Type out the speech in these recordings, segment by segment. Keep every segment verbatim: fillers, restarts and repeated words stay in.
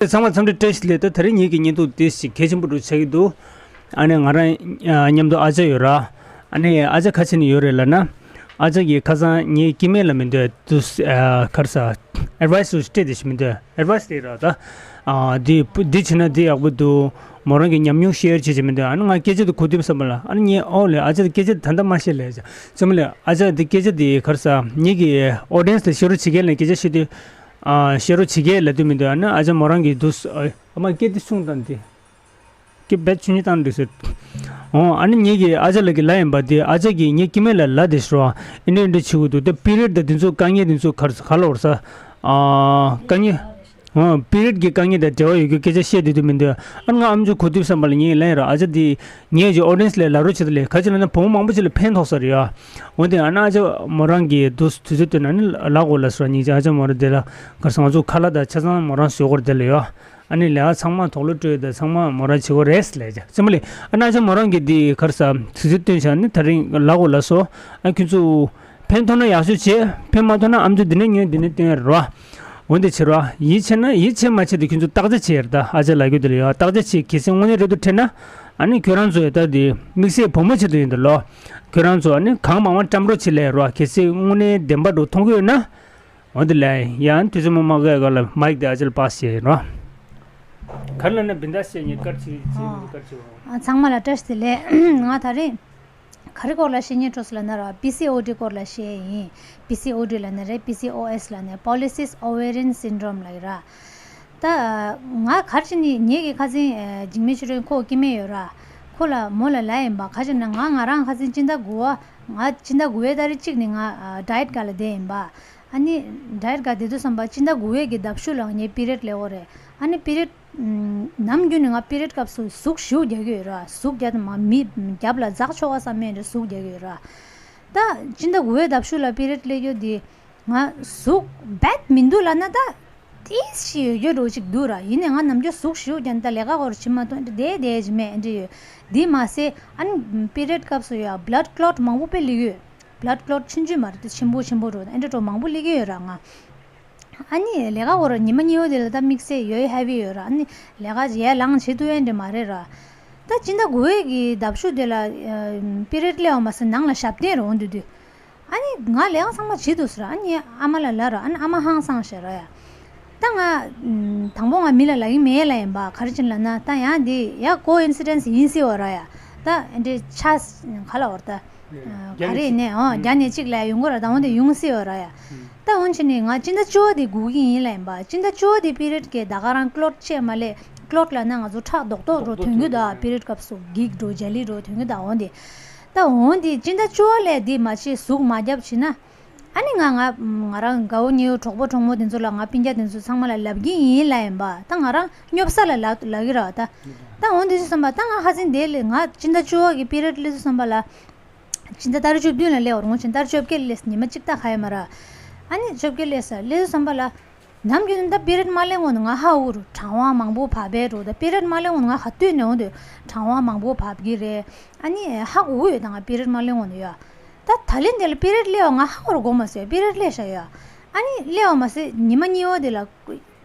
ཚང་མ་འཚམས་འདྲི་བཀྲ་ཤིས་བདེ་ལེགས། ད་དེ་རིང་ཉིད་ཀྱི་བརྙན་ཐུང་དེ་ཞིག་གལ་ཆེན་པོ་འདྲ་ཆགས་ཀྱི་འདུག་ཨ་ནི་ང་རང་མཉམ་དུ་ཨ་ཅག་ཡོད་ར། ཨ་ནི་ཨ་ཅག་ག་བྱས་ནས་ཡོད་རེད་ལབ་ན། ཨ་ཅག་གིས་ཁ་སང་ངའི་སྐྱེ་དམན་ལ་མི་འདོད་དུ་གར་ས་ཨེ་ཌི་ཝའི་སི་སྤྲད་དེ་ཞིག་མི་འདོད། ཨེ་ཌི་ཝའི་སི་དེ་ར་ད། འདི་འདི་བྱས་ན་འདི་ཡག་པོ་འདུག་མོ་རང་གི་ཉམས་མྱོང་ཤེར་བྱེད་ཀྱི་མི་འདུག་ཨ་ནི་ང་སྐད་ཆ་དེ་གོ་དུས་བསམ་པ་ལ། ཨ་ནི་ངས་ཨོ་ལས་ཨ་ཅག་དེ་སྐད་ཆ་དེ་ད་ལྟ་མ་བཤད་ལས་ཅག་ཙམ་ལས་ཨ་ཅག་དེ་སྐད་ཆ་དེ་གར་ས་ངེད་ཀྱི་ཨོ་ཌི་ཡེན་སི་ལ་བཤད་རོགས་བྱེད་མཁན་ལ་སྐད་ཆ་བཤད་དུས། བཤད་རོགས་བྱེད་མཁན་ལབ་དུས་མི་འདུག་ཨ་ནི་ཨ་ཅག་མོ་རང་གི་དུས་ཨ་མ་སྐད་དེ་སྲུང་དང་དེ། སྐད་བེད་ཆུང་ཉིད་བཏང་འདུག་ཟེར། འོ་ཨ་ནི་ངེད་ཀྱི་ཨ་ཅག་ལགས་ཀྱི་ལ་ཡིན་པ་དེ་ཨ་ཅག་གིས་ངའི་སྐྱེ་དམན་ལ་ལ་དེ་ཤོ་ཨ་ཨེ་འདྲ་འདྲ་བྱེད་དགོས་འདུག་ད་པི་རི་ཡོད་དང་དེ་ཚོ་དཀའ་ངལ་དེ་ཚོ་གར་ག་ལ་བར་ས། དཀའ་ངལ། ཨོ། པི་རི་ཡོད་ཀྱི་དཀའ་ངལ་དང་འབྲེལ་བ་ཡོད་རྒྱུ་སྐད་ཆ་བཤད་དུས་དུ་མི་འདུག་ཨ་ང་ཨམ་ཅོག་གོ་དུས་བསམ་པ་ལ་ངས་ལན་ར་ཨ་ཅག་འདི་ངས་ཀྱི་ཨོ་ཌི་ཡེན་སི་ལ་ལབ་རོགས་བྱེད་དུ་ལས་ག་ཅི་ལབ་ན་བུ་མོ་མང་པོ་ཅིག་ལ་ཕན་ཐོགས་ས་རེད་ཡ། འོན་ཏེ་ཨ་ན་ཨ་ཅག་མོ་རང་གིས་དུས་དུས་ཚོད་བཏོན་ན་ནི་ལ་གོ་ལ་སོ་ཉིན་ཅག་ཨ་ཅག་མོ་རང་དེ་ལ་གར་སོང་ང་ཚོ་ཁ་ལག་དང་ཆ་ཚང་མོ་རང་བཟོས་སྐོར་དེ་ལ་ཡ། ཨ་ནི་ལས་ཀ་ཚང་མ་དོགས་སློང་སྤྲོད་དང་ཚང་མ་མོ་རང་བྱེད་སྐོར་རེད་ལས་ཅག་ཙམ་ལས་ཨ་ན་ཨ་ཅག་མོ་རང་གིས་འདི་གར་ས་དུས་ཚོད་བཏོན་བྱ་ནི་ད་རིང་ལ་གོ་ལ་སོ་ཨ་ཁྱོད་ཚོ། ཕན་ཐོགས་ན་ཡག་ཤོས་བྱེད། ཕན་མ་ཐོགས་ན་ཨམ་ཅོག་འདི་ནས་ཉོས་འདི་ནས་སྟོན་ཡ་རེད་བ། འོན་ཏེ་བྱེད་རོགས། ཡིད་ཆེས་ན་ཡིད་ཆེས་མ་བྱེད་དེ་ཁྱོད་ཚོ་བརྟག་དཔྱད་བྱེད་ཡ་རེད་ད་ཨ་ཅག་ལབ་རྒྱུ་དེ་ལ་ཡོད་བརྟག་དཔྱད་བྱེད་གལ་སྲིད་དངོས་གནས་རེད་འདུག་དྲན་ན། ཨ་ནི་ཁྱོད་རང་ཚོ་ཡ་ད་དེ་དམིགས་བསལ་བུ་མོ་ཆེད་དུ་ཡིན་འདུག་ལོ། ཁྱོད་རང་ཚོ་ཨ་ནི་གང་མང་མང་བཀྲམ་རོགས་བྱེད་ལས་རོགས་གལ་སྲིད་དངོས་གནས་བདེན་པ་འགྲོ་མཐོང་གི་ཡོད་ན། འོན་ཏེ་ལས་ཡང་དུས་ཚོད་མ་མ་འགོར་སྒང་ལ་མའིག་དེ་ཨ་ཅག་ལ་པཱ་སི་བྱེད་ཡིན་རོགས། ག་རེ་ལབ་ན་བིན་དཱ་སི་བྱེད་ཉེ་དཀར་ཆེ་ཆེ་ཨ། དཀར་ཆེ་བ། ཨ་ཚང་མ་ལ་བཀྲ་ཤིས་བདེ་ལེགས། ང་ད་རེས། ག་རེ་སྐོར་ལ་བཤད་སྙིང་བྲོ་སོང་ལབ་ན་ར་པི་སི་ཨོ་ཌི་སྐོར་ལ་བཤད་ཡིན། པི་སི་ཨོ་ཌི་ལབ་ན་རེད། པི་སི་ཨོ་ཨེས་ལབ་ན་Polycystic Ovarian Syndrome ལབ་ཡིན་ར། ད་ང་ག་རེ་བྱས་ནས་ངེད་ཀྱི་ཁ་སང་འཇིགས་མེད་ཆོས་སྒྲོན་ཁོ་སྐྱེ་དམན་ཡོད་ར། ཁོ་ལ་མོ་ལ་ལབ་ཡིན་པ་ག་རེ་བྱས་ན་ང་ང་རང་ཁ་སང་སྤྱི་ཟླ་དགུ་བ་ང་སྤྱི་ཟླ་དགུ་བའི་ཏ་རིག་གཅིག་ནས་ང་ཌའེ་ཡེཊ་སྒང་ལ་བསྡད་ཡིན་པ། ཨ་ནི་ཌའེ་ཡེཊ་སྒང་བསྡད་དུས་ཙམ་པ་སྤྱི་ཟླ་དགུ་བའི་གི་ཟླ་བཞུགས་ལ་ངའི་པི་རི་ཡོཌ་སླེབས་ཡོད་རེད། ཨ་ནི་པི་རི་ཡོཌ། ནམ་རྒྱུན་ནས་ང་པི་རི་ཡོཌ་སྐབས་སུ་ཟུག་ཞེ་པོ་རྒྱག་གི་ཡོད་ར། ཟུག་རྒྱག་དང་མ་མི་རྒྱབ་ལ་འཛག་ཆོག་ག་བསམ་མེད་འདྲ་ཟུག་རྒྱག་གི་ཡོད་ར། ད་སྤྱི་ཟླ་དགུ་བའི་ཟླ་བཞུགས་ལ་པི་རི་ཡོཌ་སླེབས་རྒྱུ་དེ་ང་ཟུག་བད་མི་འདུག་ལབ་ན་ད་ཏིས་ཞིག་ཡོད་རྒྱུ་འདྲ་ཅིག་འདུག་ར། ཡིན་ནའི་ང་ནམ་རྒྱུན་ཟུག་ཞེ་པོ་རྒྱག་ནས་ད་ལས་ཀ་སྐོར་བྱེད་མ་ཐུབ་འདྲ་བསྡད་བསྡད་ཅིག་མེད་འདྲ་ཡོད། འདི་མ་ཟད་ཨ་ནི་པི་རི་ཡོཌ་སྐབས་སུ་ཡ་བྷ་ལཌ་ཀི་ལོཊ་མང་པོ་དཔེ་སླེབས་ཡོད། བྷ་ལཌ་ཀི་ལོཊ་ཆུང་ཆུང་མ་རེད་དེ་ཆེན་པོ་ཆེན་པོ་འགྲོ་ཨེ་འདྲ་འགྲོ་མང་པོ་སླེབས་ཀྱི་ཡོད་ར་ང་། ཨ་ནི་ལས་ཀ་སྐོར་ཉི་མ་གཉིས་པོ་དེ་ལ་ད་དམིགས་བསལ་ཡོད་ཧེ་བི་ཡོད་ར། ཨ་ནི་ལས་ཀ་ཡར་ལངས་བྱེད་ཐུབ་ཡ་འདྲ་མ་རེད་ར། ད་སྤྱི་ཟླ་དགུ་བའི་གི་ཟླ་བཞུགས་དེ་ལ་པི་རི་ཡོཌ་སླེབས་པ་མ་ཟད་ནང་ལ་ཞབས་བརྟན་རེད་འོང་དུས་དུས། ཨ་ནི་ང་ལས་ཀ་ཚང་མ་བྱེད་འདུག་ཟེར། ཨ་ནི་ཨ་མ་ལ་ལབ་ར། ཨ་ནི་ཨ་མ་ཧང་སངས་ཤག་ར་ཡ། ད་ང་དང་པོ་ང་མི་ལ་ལབ་ཀྱི་མེད་ལབ་ཡིན་པ། ག་རེ་བྱས་ནས་ལབ་ན་ད་ཡང་འདི་ཡ་ཀོ་ཨིན་སི་ཌེན་སི་ཡིན་སྲིད་པ་ར་ཡ། ད་ཨེ་འདྲའི་ཆ་ག་ལ་བར་ད། ག་རེ་ནས་ཨོ་རྒྱ་ནས་གཅིག་ལ་ཡོང་གི་ར། ད་འོན་ཏེ་ཡོང་སྲིད་པ་ར་ཡ། ད་འོན་ཆེ་ནས་ང་སྤྱི་ཟླ་བཅུ་པ་དེ་སྒུག་གི་ཡིན་ལབ་ཡིན་པ། སྤྱི་ཟླ་བཅུ་པ་དེ་པི་རི་ཡོཌ་གི་ད་ག་རང་ཀི་ལོཊ་ཆེ་མ་ལས་ཀི་ལོཊ་ལབ་ན་ང་ཚོ་ཁྲག་རྡོག་རྡོག་འགྲོ་ཐོན་གི་འདུག་པི་རི་ཡོཌ་སྐབས་སུ་འགྱིག་འགྲོ་ལྗ་ལི་འགྲོ་ཐོན་གི་འདུག་འོན་ཏེ། ད་འོན་ཏེ་སྤྱི་ཟླ་བཅུ་པ་ལས་དེ་མ་བྱེད་ཟུག་མ་རྒྱབ་བྱེད་ན། ཨ་ནི་ང་ང་ང་རང་དགའ་བོ་ཉེ་བོ་གྲོགས་པོ་གྲོགས་མོ་དེ་ཚོ་ལ་ང་སྤུན་ཀྱག་དེ་ཚོ་ཚང་མ་ལ་ལབ་ཀྱི་ཡིན་ལབ་ཡིན་པ། ད་ང་རང་སྙོབ་ས་ལ་ལབ་ལབ་ཀྱི་ར་བ་ད། ད་འོན་ཏེ་ཚོ་བསམ་པ་ད་ང་ཧ་སེང་དེ་ལས་ང་སྤྱི་ཟླ་བཅུ་པ་གི་པི་རི་ཡོཌ་སླེབས་ཚོ་བསམ་པ་ལ། སྤྱི་ཟླ་ཏ་རིག་བཅུ་བདུན་ལ་སླེབས་པ་རེད། འོན་ཀྱང་ཏ་རིག་བཅོ་བརྒྱད་ལ་སླེབས་ཉི་མ་གཅིག་ལྟ་ག་ཡོད་མ་ར། ཨ་ནི་བཅོ་བརྒྱད་སླེབས་ས་སླེབས་ཚོ་བསམ་པ་ལ། ནམ་རྒྱུན་ད་པི་རི་ཡོཌ་མ་སླེབས་གོང་དུ་ང་ཧ་འུར་གྲང་བ་མང་པོ་བབས་པའི་འགྲོ། ད་པི་རི་ཡོཌ་མ་སླེབས་གོང་དུ་ང་ག་དུས་ནས་འོང་དུས་གྲང་བ་མང་པོ་བབས་ཀྱི་རེད། ཨ་ནི་ཧ་གོ་གི་ཡོད་ད་ང་པི་རི་ཡོཌ་མ་སླེབས་གོང་དུ་ཡ། ད་ད་ལན་དེ་ལ་པི་རི་ཡོཌ་སླེབས་པ་ང་ཧ་འུར་གོ་མ་སོང་། པི་རི་ཡོཌ་སླེབས་ཤག་ཡ། ཨ་ནི་སླེབས་པ་མ་ཟད་ཉི་མ་གཉིས་པ་དེ་ལ། སྤྱི་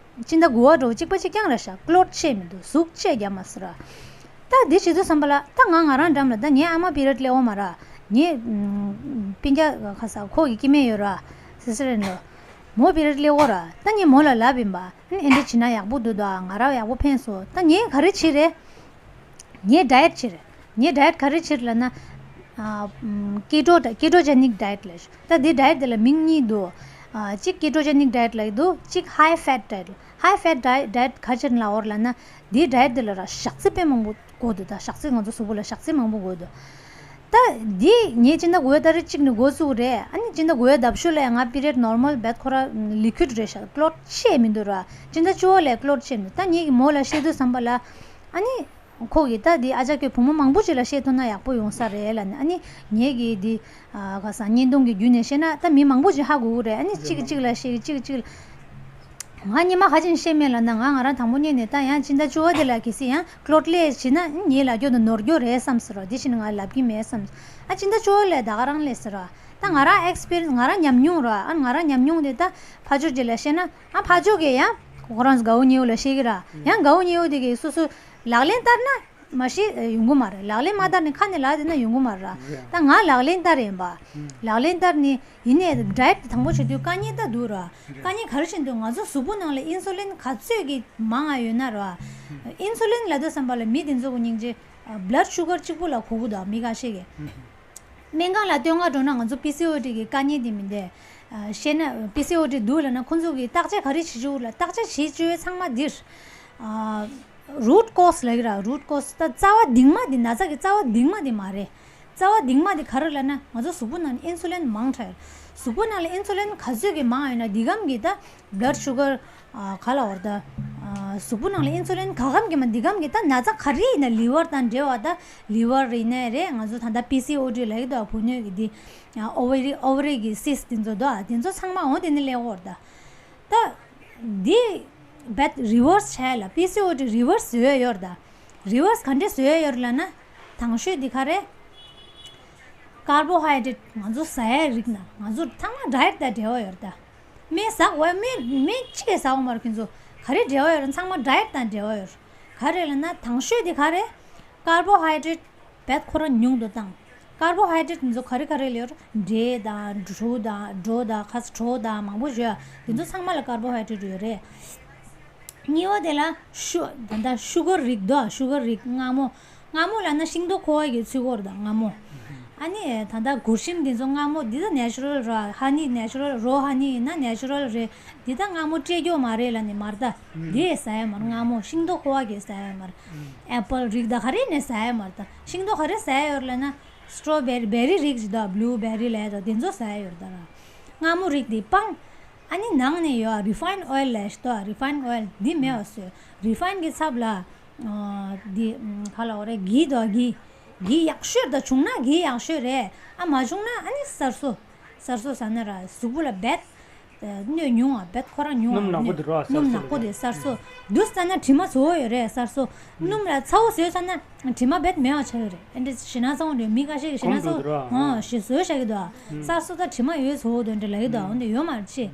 ཟླ་དགུ་པ་འགྲོ་གཅིག་པ་གཅིག་རྐྱང་རེད་ཤག་ཀི་ལོཊ་ཆེ་མི་འདུག་ཟུག་ཆེ་རྒྱབ་མ་སོང་ར། ད་འདི་བྱེད་དུས་བསམ་པ་ལ་ད་ང་ང་རང་འགྲམ་ལ་ད་ངའི་ཨ་མ་པི་རི་ཡོཌ་སླེབས་ཡོད་མ་ར། ངའི་སྤུན་ཀྱག་ག་ས་ཁོ་གི་སྐྱེ་དམན་ཡོད་ར། སི་སི་ཊར་ཡིན་ནོ། མོ་པི་རི་ཡོཌ་སླེབས་ཡོད་ར། ད་ངས་མོ་ལ་ལབ་ཡིན་པ། ཨ་ནི་ཨེ་འདྲ་བྱེད་ན་ཡག་པོ་འདུག་ད་ང་རང་ཡག་པོ་ཕན་སོང་། ད་ངས་ག་རེ་བྱེད་རེད། ངས་ཌའེ་ཡེཊ་བྱེད་རེད། ངས་ཌའེ་ཡེཊ་ག་རེ་བྱེད་ལབ་ན། ཀེ་ཊོ་ཀེ་ཊོ་ཇེ་ནིག་ཌའེ་ཡེཊ་ལབ། ད་འདི་ཌའེ་ཡེཊ་འདི་ལ་མིང་གཉིས་འདུག་གཅིག་ཀེ་ཊོ་ཇེ་ནིག་ཌའེ་ཡེཊ་ལབ་ཀྱི་འདུག་གཅིག་ཧའི་ཕེཊ་ཌའེ་ཡེཊ། ཧའི་ཕེཊ་ཌའེ་ཡེཊ་ག་རེ་བྱེད་ལབ་ཡོད་ལབ་ན། འདི་ཌའེ་ཡེཊ་འདི་ལ་ར་ཞག་ཚི་དཔེ་མང་པོ་དགོས་འདུག་ད་ཞག་ཚི་ང་ཚོ་གཟུགས་པོ་ལ་ཞག་ཚི་མང་པོ་དགོས་འདུག་ད་འདི་ངས་སྤྱི་ཟླ་དགུ་པའི་ཏ་རིག་གཅིག་ནས་འགོ་བཙུགས་རེད། ཨ་ནི་སྤྱི་ཟླ་དགུ་པའི་ཟླ་བཞུགས་ལ་ང་པི་རི་ཡོཌ་ནོར་མལ་རྦད་ཁོ་ར་ལི་ཀུའིཌ་རེད་ཤག་ཀི་ལོཊ་ཆེ་མི་འདུག་ར། སྤྱི་ཟླ་བཅུ་པ་ལ་ཀི་ལོཊ་ཆེ་མི་འདུག་ད་ངེད་ཀྱི་མོ་ལ་བཤད་དུས་བསམ་པ་ལ། ཨ་ནི། ཁོ་གིས་ད་འདི་ཨ་ཅག་ཁྱོད་བུ་མོ་མང་པོ་ཅིག་ལ་བཤད་ཐུབ་ན་ཡག་པོ་ཡོང་ས་རེད་ལབ་ནས། ཨ་ནི་ངེད་ཀྱིས་འདི་ཨ་ག་ས་བརྙན་ཐུང་གི་བརྒྱུད་ནས་བཤད་ན་ད་མི་མང་པོ་ཅིག་ཧ་གོ་གི་རེད། ཨ་ནི་གཅིག་གིས་གཅིག་ལ་བཤད་གཅིག་གིས་གཅིག་ལ། ང་སྔོན་མ་ག་རེ་བྱས་ནས་བཤད་མེད་ལབ་ན། ང་ང་རང་དང་པོ་ཉིད་ནས་ད་ཡང་སྤྱི་ཟླ་བཅུ་པ་དེ་ལ་གལ་སྲིད་ཡང་ཀི་ལོཊ་སླེབས་བྱས་ན་ངའི་ལ་རྒྱུ་དང་ནོར་རྒྱུ་རེད་བསམ་ཟེར་རོ། དེ་བཞིན་ང་ལབ་ཀྱི་མེད་བསམ། ཨ་སྤྱི་ཟླ་བཅུ་པ་ལ་ད་ག་རང་སླེབས་ཟེར་ར། ད་ང་རང་ཨེག་སི་པི་རི་ཡེན་སི་ང་རང་ཉམས་མྱོང་ར། ཨ་ང་རང་ཉམས་མྱོང་དེ་ད་ཕར་ཕྱོགས་ཅིག་ལ་བཤད་ན། ཨ་ཕར་ཕྱོགས་ཀྱིས་ཡང་ ཁོ་རང་དགའ་བོ་ཉེ་བོ་ལ་བཤད་ཀྱི་ར། ཡང་དགའ་བོ་ཉེ་བོ་དེ་གིས་སོ་སོ་ལག་ལེན་བསྟར་ན་མ་གཞི་ཡོང་གི་མ་རེད། ལག་ལེན་མ་བསྟར་ནས་ཁ་ནས་ལབ་བསྡད་ན་ཡོང་གི་མ་རེད་ར། ད་ང་ལག་ལེན་བསྟར་ཡིན་པ། ལག་ལེན་བསྟར་ནས་ཡིན་ནའི་ཌའེ་ཊི་དང་པོ་བྱེད་དུས་དཀའ་ངལ་ད་འདུག་ར། དཀའ་ངལ་ག་རེ་བྱེད་འདུག་ང་ཚོ་གཟུགས་པོ་ནང་ལ་ཨིན་སུ་ལིན་ག་ཚོད་ཀྱི་མང་ང་ཡོད་ན་ར། ཨིན་སུ་ལིན་ལབ་དུས་ཙམ་པ་ལ་མི་དེ་ཚོ་གི་སྙིང་རྗེ། བྷི་ལཌ་ཤུ་གར་གཅིག་པུ་ལ་གོ་གི་འདུག་མི་ཁ་ཤས་ཀྱིས། སྨན་ཁང་ལ་སྟོན་ག་འགྲོ་ན་ང་ཚོ་པི་སི་ཨོ་ཌི་གི་དཀའ་ངལ་དེ་མི་འདུག་བཤད་ན་པི་སི་ཨོ་ཌི་འདུག་ལབ་ན་ཁོང་ཚོ་གིས་བརྟག་དཔྱད་ག་རེ་བྱེད་ཆོག་ལ། བརྟག་དཔྱད་བྱེད་ཆོག་ཚང་མ་འདིར། རུ་ཊི་ཀོ་ཛི་ལབ་ཀྱི་ར། རུ་ཊི་ཀོ་ཛི་ད་རྩ་བ་གཏིང་མ་དེ། ན་ཚ་གི་རྩ་བ་གཏིང་མ་དེ་མ་རེད། རྩ་བ་གཏིང་མ་དེ་ག་རེ་ལབ་ན་ང་ཚོ་གཟུགས་པོ་ནང་ཨིན་སུ་ལིན་མང་དྲགས། གཟུགས་པོ་ནང་ལ་ཨིན་སུ་ལིན་ག་ཚོད་ཀྱི་མང་ཡོད་ན་དེ་གམ་གྱི་ད་བྷི་ལཌ་ཤུ་གར་ག་ལབ་དགོས་རེད་ད། གཟུགས་པོ་ནང་ལ་ཨིན་སུ་ལིན་ག་གམ་གྱི་མ་དེ་གམ་གྱི་ད་ན་ཚ་ག་རེ་ཡིན་ན་ལི་ཝར་དང་འབྲེལ་བ་ད། ལི་ཝར་ཡིན་ནའི་རེད། ང་ཚོ་ད་ལྟ་པི་སི་ཨོ་ཌི་ལབ་ཀྱི་འདུག་བུ་སྣོད་ཀྱི་དེ། ཨོ་ཝ་རི་ཨོ་ཝ་རི་གི་སིསི་དེ་ཚོ་འདུག་དེ་ཚོ་ཚང་མ་འོང་དེ་ནི་ལེགས་པོ་རེད་ད། ད་འདི་བད་རི་ཝར་སི་བྱས་ལ་པི་སི་ཨོ་ཌི་རི་ཝར་སི་བཟོ་ཡ་ཡོད་རེད་ད། རི་ཝར་སི་ག་འདྲས་བཟོ་ཡ་ཡོད་རེད་ལབ་ན། དང་ཤོས་འདི་ག་རེད། ཀར་བོ་ཧའི་ཌེ་རེ་ཊི་ང་ཚོ་ཟ་ཡ་རིགས་ན་ང་ཚོ་ཚང་མ་ཌའེ་ཊི་དང་འབྲེལ་བ་ཡོད་རེད་ད། སྨན་ཟ་དགོས་ཡ་སྨན་སྨན་གཅིག་ཟ་དགོས་མ་རེད། ཁྱེད་ཚོ་ག་རེ་འབྲེལ་བ་ཡོད་རེད། ཚང་མ་ཌའེ་ཊི་དང་འབྲེལ་བ་ཡོད་རེད། ག་རེ་ལབ་ན་དང་ཤོས་འདི་ག་རེད། ཀར་བོ་ཧའི་ཌེ་རེ་ཊི་བད་ཁོ་རང་ཉུང་དུ་བཏང་། ཀར་བོ་ཧའི་ཌེ་རེ་ཊི་འདི་ཚོ་ག་རེ་ག་རེ་ལ་ཡོད་རེད། འབྲས་དང་གྲོ་དང་གྲོ་དང་ཁ་ས་གྲོ་དང་མང་པོ་ཡོད། འདི་ཚོ་ཚང་མ་ལ་ཀར་བོ་ཧའི་ཌེ་རེ་ཊི་ཡོད་རེད། གཉིས་པ་དེ་ལ་ཤུ་ད་ལྟ་ཤུ་གར་རིགས་འདུག་ཤུ་གར་རིགས་མངར་མོ། མངར་མོ་ལབ་ན་ཤིང་ཏོག་ཁོ་བ་གི་ཚུལ་སྐོར་དང་མངར་མོ། ཨ་ནི་ད་ལྟ་གུར་ཤམ་འདི་ཚོ་མངར་མོ་འདི་ད་ནེ་ཅུ་རལ་ར། ཧ་ནི་ནེ་ཅུ་རལ་རོ་ཧ་ནི་ཡིན་ན་ནེ་ཅུ་རལ་རེད། འདི་ད་མངར་མོ་སྤྲད་རྒྱུ་མ་རེད་ལབ་ནི་མ་རེད་ད། འདི་ཟ་ཡ་མ་རེད། མངར་མོ་ཤིང་ཏོག་ཁོ་བ་གི་ཟ་ཡ་མ་རེད། ཨེ་པལ་རིགས་ད་ག་རེ་ནས་ཟ་ཡ་མ་རེད་ད། ཤིང་ཏོག་ག་རེ་ཟ་ཡ་ཡོད་རེད་ལབ་ན། སི་ཊོ་བེ་རི་བེ་རི་རིགས་ཅིག་འདུག་བྷུ་ལུ་བེ་རི་ལབ་ཡ་འདུག་དེ་ཚོ་ཟ་ཡ་ཡོད་རེད་ད་ར། མངར་མོ་རིགས་དེ་སྤང་། ཨ་ནི་ནང་ནས་ཡོད་རི་ཕའིན་ཨོ་ཡལ་ལབ་ཞིག་འདུག་རི་ཕའིན་ཨོ་ཡལ་འདི་མེད་པ་བཟོས། རི་ཕའིན་གྱི་ཚབ་ལ། ཨ། འདི་ཨམ། ག་ལབ་དགོས་རེད། གྷི་འདུག་གྷི། གྷི་ཡག་ཤོས་རེད་ད། བྱུང་ན་གྷི་ཡག་ཤོས་རེད། ཨ་མ་བྱུང་ན་ཨ་ནི་གསར་བཟོ། གསར་བཟོ་ཟ་ན་ར་གཟུགས་པོ་ལ་བད། སྣོད་ཉུང་བ་བད་ཁོ་རང་ཉུང་བ། སྣུམ་ནག་པོ་དེ་རོ། སྣུམ་ནག་པོ་དེ་གསར་བཟོ། འདུག་ཟ་ན་དྲི་མ་བཟོ་ཡོད་རེད་གསར་བཟོ། སྣུམ་ལ་ཚ་བོ་བཟོས་ཟ་ན་དྲི་མ་བད་མེད་པ་ཆགས་ཡོད་རེད། ཨེ་འདྲ་ཞེ་ན་ཚ་བོ་འདྲ་མི་ཁ་ཤས་ཀྱིས་ཞེ་ན་ཚ་བོ་ཧོ་ཞེས་བཟོས་བཞག་གི་འདུག་གསར་བཟོ་ད་དྲི་མ་ཡོད་བཟོ་འོ་དོན་འདྲ་ལབ་ཀྱི་འདུག་འོན་ཏེ་ཡོད་མ་རེད་ཆེ།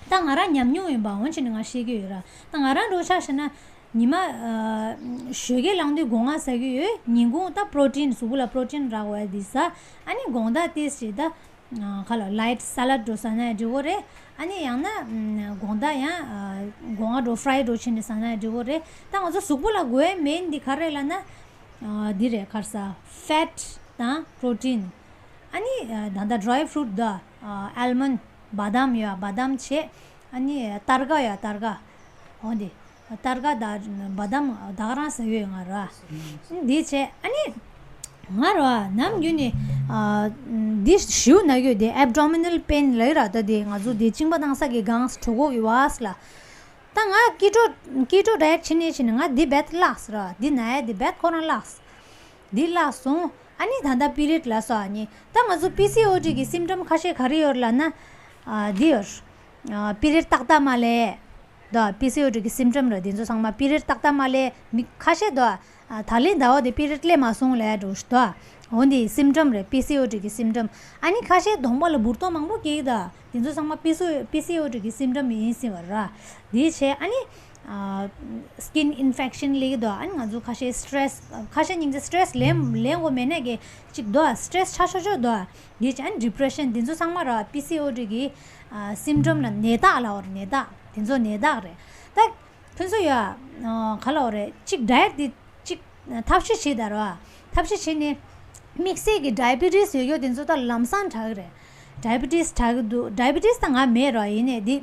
ད་ང་རང་ཉམས་མྱོང་ཡིན་པ་འོན་ཆེ་ནས་ང་ཤེས་ཀྱི་ཡོད་ར། ད་ང་རང་འགྲོ་ཆ་བཞག་ན། ཉི་མ་ཨ་ཞོགས་ཀས་ལངས་དུས་སྒོ་ང་ཟ་གི་ཡོད། ཉིན་གུང་ད་པྲོ་ཊིན་གཟུགས་པོ་ལ་པྲོ་ཊིན་རག་པ་འདི་ཟ། ཨ་ནི་དགོང་དག་ཏོག་ཙམ་ད་ཨ་ག་ལབ་ལའིཊ་ས་ལཌ་འདྲ་ཟ་ན་ཡང་འགྲིག་གི་རེད། ཨ་ནི་ཡང་ན་ཨམ་དགོང་དག་ཡང་ཨ་སྒོ་ང་འདྲ་ཕ་རའི་འདྲ་བྱས་ནས་ཟ་ན་ཡང་འགྲིག་གི་རེད། ད་ང་ཚོ་གཟུགས་པོ་ལ་དགོས་ཡ་མེན་འདི་ག་རེ་ལབ་ན། ཨ་འདི་རེད། ག་རེ་ཟ། ཕེཊ་དང་པྲོ་ཊིན། ཨ་ནི་ཨ་ད་ལྟ་ཌ་རའི་ཕུ་རུཊ་འདུག་ཨ་ཨལ་མོན་ཌི། བ་དམ་ཡོད། བ་དམ་བྱས། ཨ་ནི་སྟར་ག་ཡོད། སྟར་ག་འོ་འདི། སྟར་ག་དང་བ་དམ་ད་ག་རང་ཟ་གི་ཡོད་ང་ར། འདི་བྱས་ཨ་ནི། ང་ར་ནམ་རྒྱུན་ནས་ཨ་འདི་ཞེ་པོ་ན་གི་ཡོད་དེ། ཨེབ་ཌོ་མི་ནལ་པེན་ལབ་ཀྱི་ར། ད་དེ་ང་ཚོ་དེ་གཅིན་པ་བཏང་ས་གི་སྒང་གྲོད་ཁོག་གི་བར་ལ། ད་ང་ཀི་ཊོ་ཀི་ཊོ་ཌའེཊ་བྱེད་ནས་བྱེད་ནས་ང་འདི་བད་བརླགས་སོང་ར། འདི་ན་ཡ་འདི་བད་ཁོ་རང་བརླགས་སོང་། འདི་བརླགས་སོང་། ཨ་ནི་ད་ལྟ་པི་རི་ཡོཌ་ལབ་སོང་། ཨ་ནི་ད་ང་ཚོ་པི་སི་ཨོ་ཌི་གི་སིམ་ཊམ་ཁ་ཤས་ག་རེ་ཡོད་ལབ་ན། ཨ་འདི་ཡོད། ཨ་པི་རི་ཡོཌ་ཏག་ཏག་མ་སླེབས། འདུག་པི་སི་ཨོ་ཌི་གི་སིམ་ཊམ་རེད། འདི་ཚོ་ཚང་མ་པི་རི་ཡོཌ་ཏག་ཏག་མ་སླེབས། མི་ཁ་ཤས་འདུག་ཨ་ད་ལན་ཟླ་བ་འདི་པི་རི་ཡོཌ་སླེབས་མ་སོང་ལབ་འགྲོ་ཞིག་འདུག་འོ་འདི་སིམ་ཊམ་རེད། པི་སི་ཨོ་ཌི་གི་སིམ་ཊམ། ཨ་ནི་ཁ་ཤས་གདོང་པ་ལ་འབུར་ཏོག་མང་པོ་སྐྱེ་གི་འདུག་འདི་ཚོ་ཚང་མ་པི་སི་པི་སི་ཨོ་ཌི་གི་སིམ་ཊམ་ཡིན་སྲིད་པ་ར། འདི་བྱས་ཨ་ནི། ཨ་སི་ཀིན་ཨིན་ཕེག་ཤན་སླེབས་ཀྱི་འདུག་ཨ་ནི་ང་ཚོ་ཁ་ཤས་སི་ཊེ་རེ་སི། ཁ་ཤས་སྙིང་རྗེ་སི་ཊེ་རེ་སི་ལེན་ལེན་དགོས་མེད་ནས་ཀྱི་ཅིག་འདུག་སི་ཊེ་རེ་སི་ཆགས་ཆོག་ཆོག་འདུག་འདི་བྱས་ཨ་ནི་ཌི་པི་རེ་ཤན། འདི་ཚོ་ཚང་མ་ར་པི་སི་ཨོ་ཌི་གི་ཨ་སིམ་ཊམ་ལ་ནད་རྟགས་ལབ་པ་རེད། ནད་རྟགས། དེ་ཚོ་ནད་རྟགས་རེད། ད་ཁྱོད་ཚོ་ཡ་ཨ་ག་ལབ་དགོས་རེད། ཅིག་ཌའེཊ་འདི་ཅིག་ཐབས་ཤེས་བྱེད་ད་ར། ཐབས་ཤེས་བྱེད་ནས་དམིགས་བསལ་གྱི་ཌའི་བི་ཊི་སི་ཡོད་ཡོད་དེ་ཚོ་ད་ལམ་སང་དྲག་གི་རེད། ཌའི་བི་ཊི་སི་དྲག་གི་འདུག་ཌའི་བི་ཊི་སི་ད་ང་མེད་ར། ཡིན་ནའི་འདི་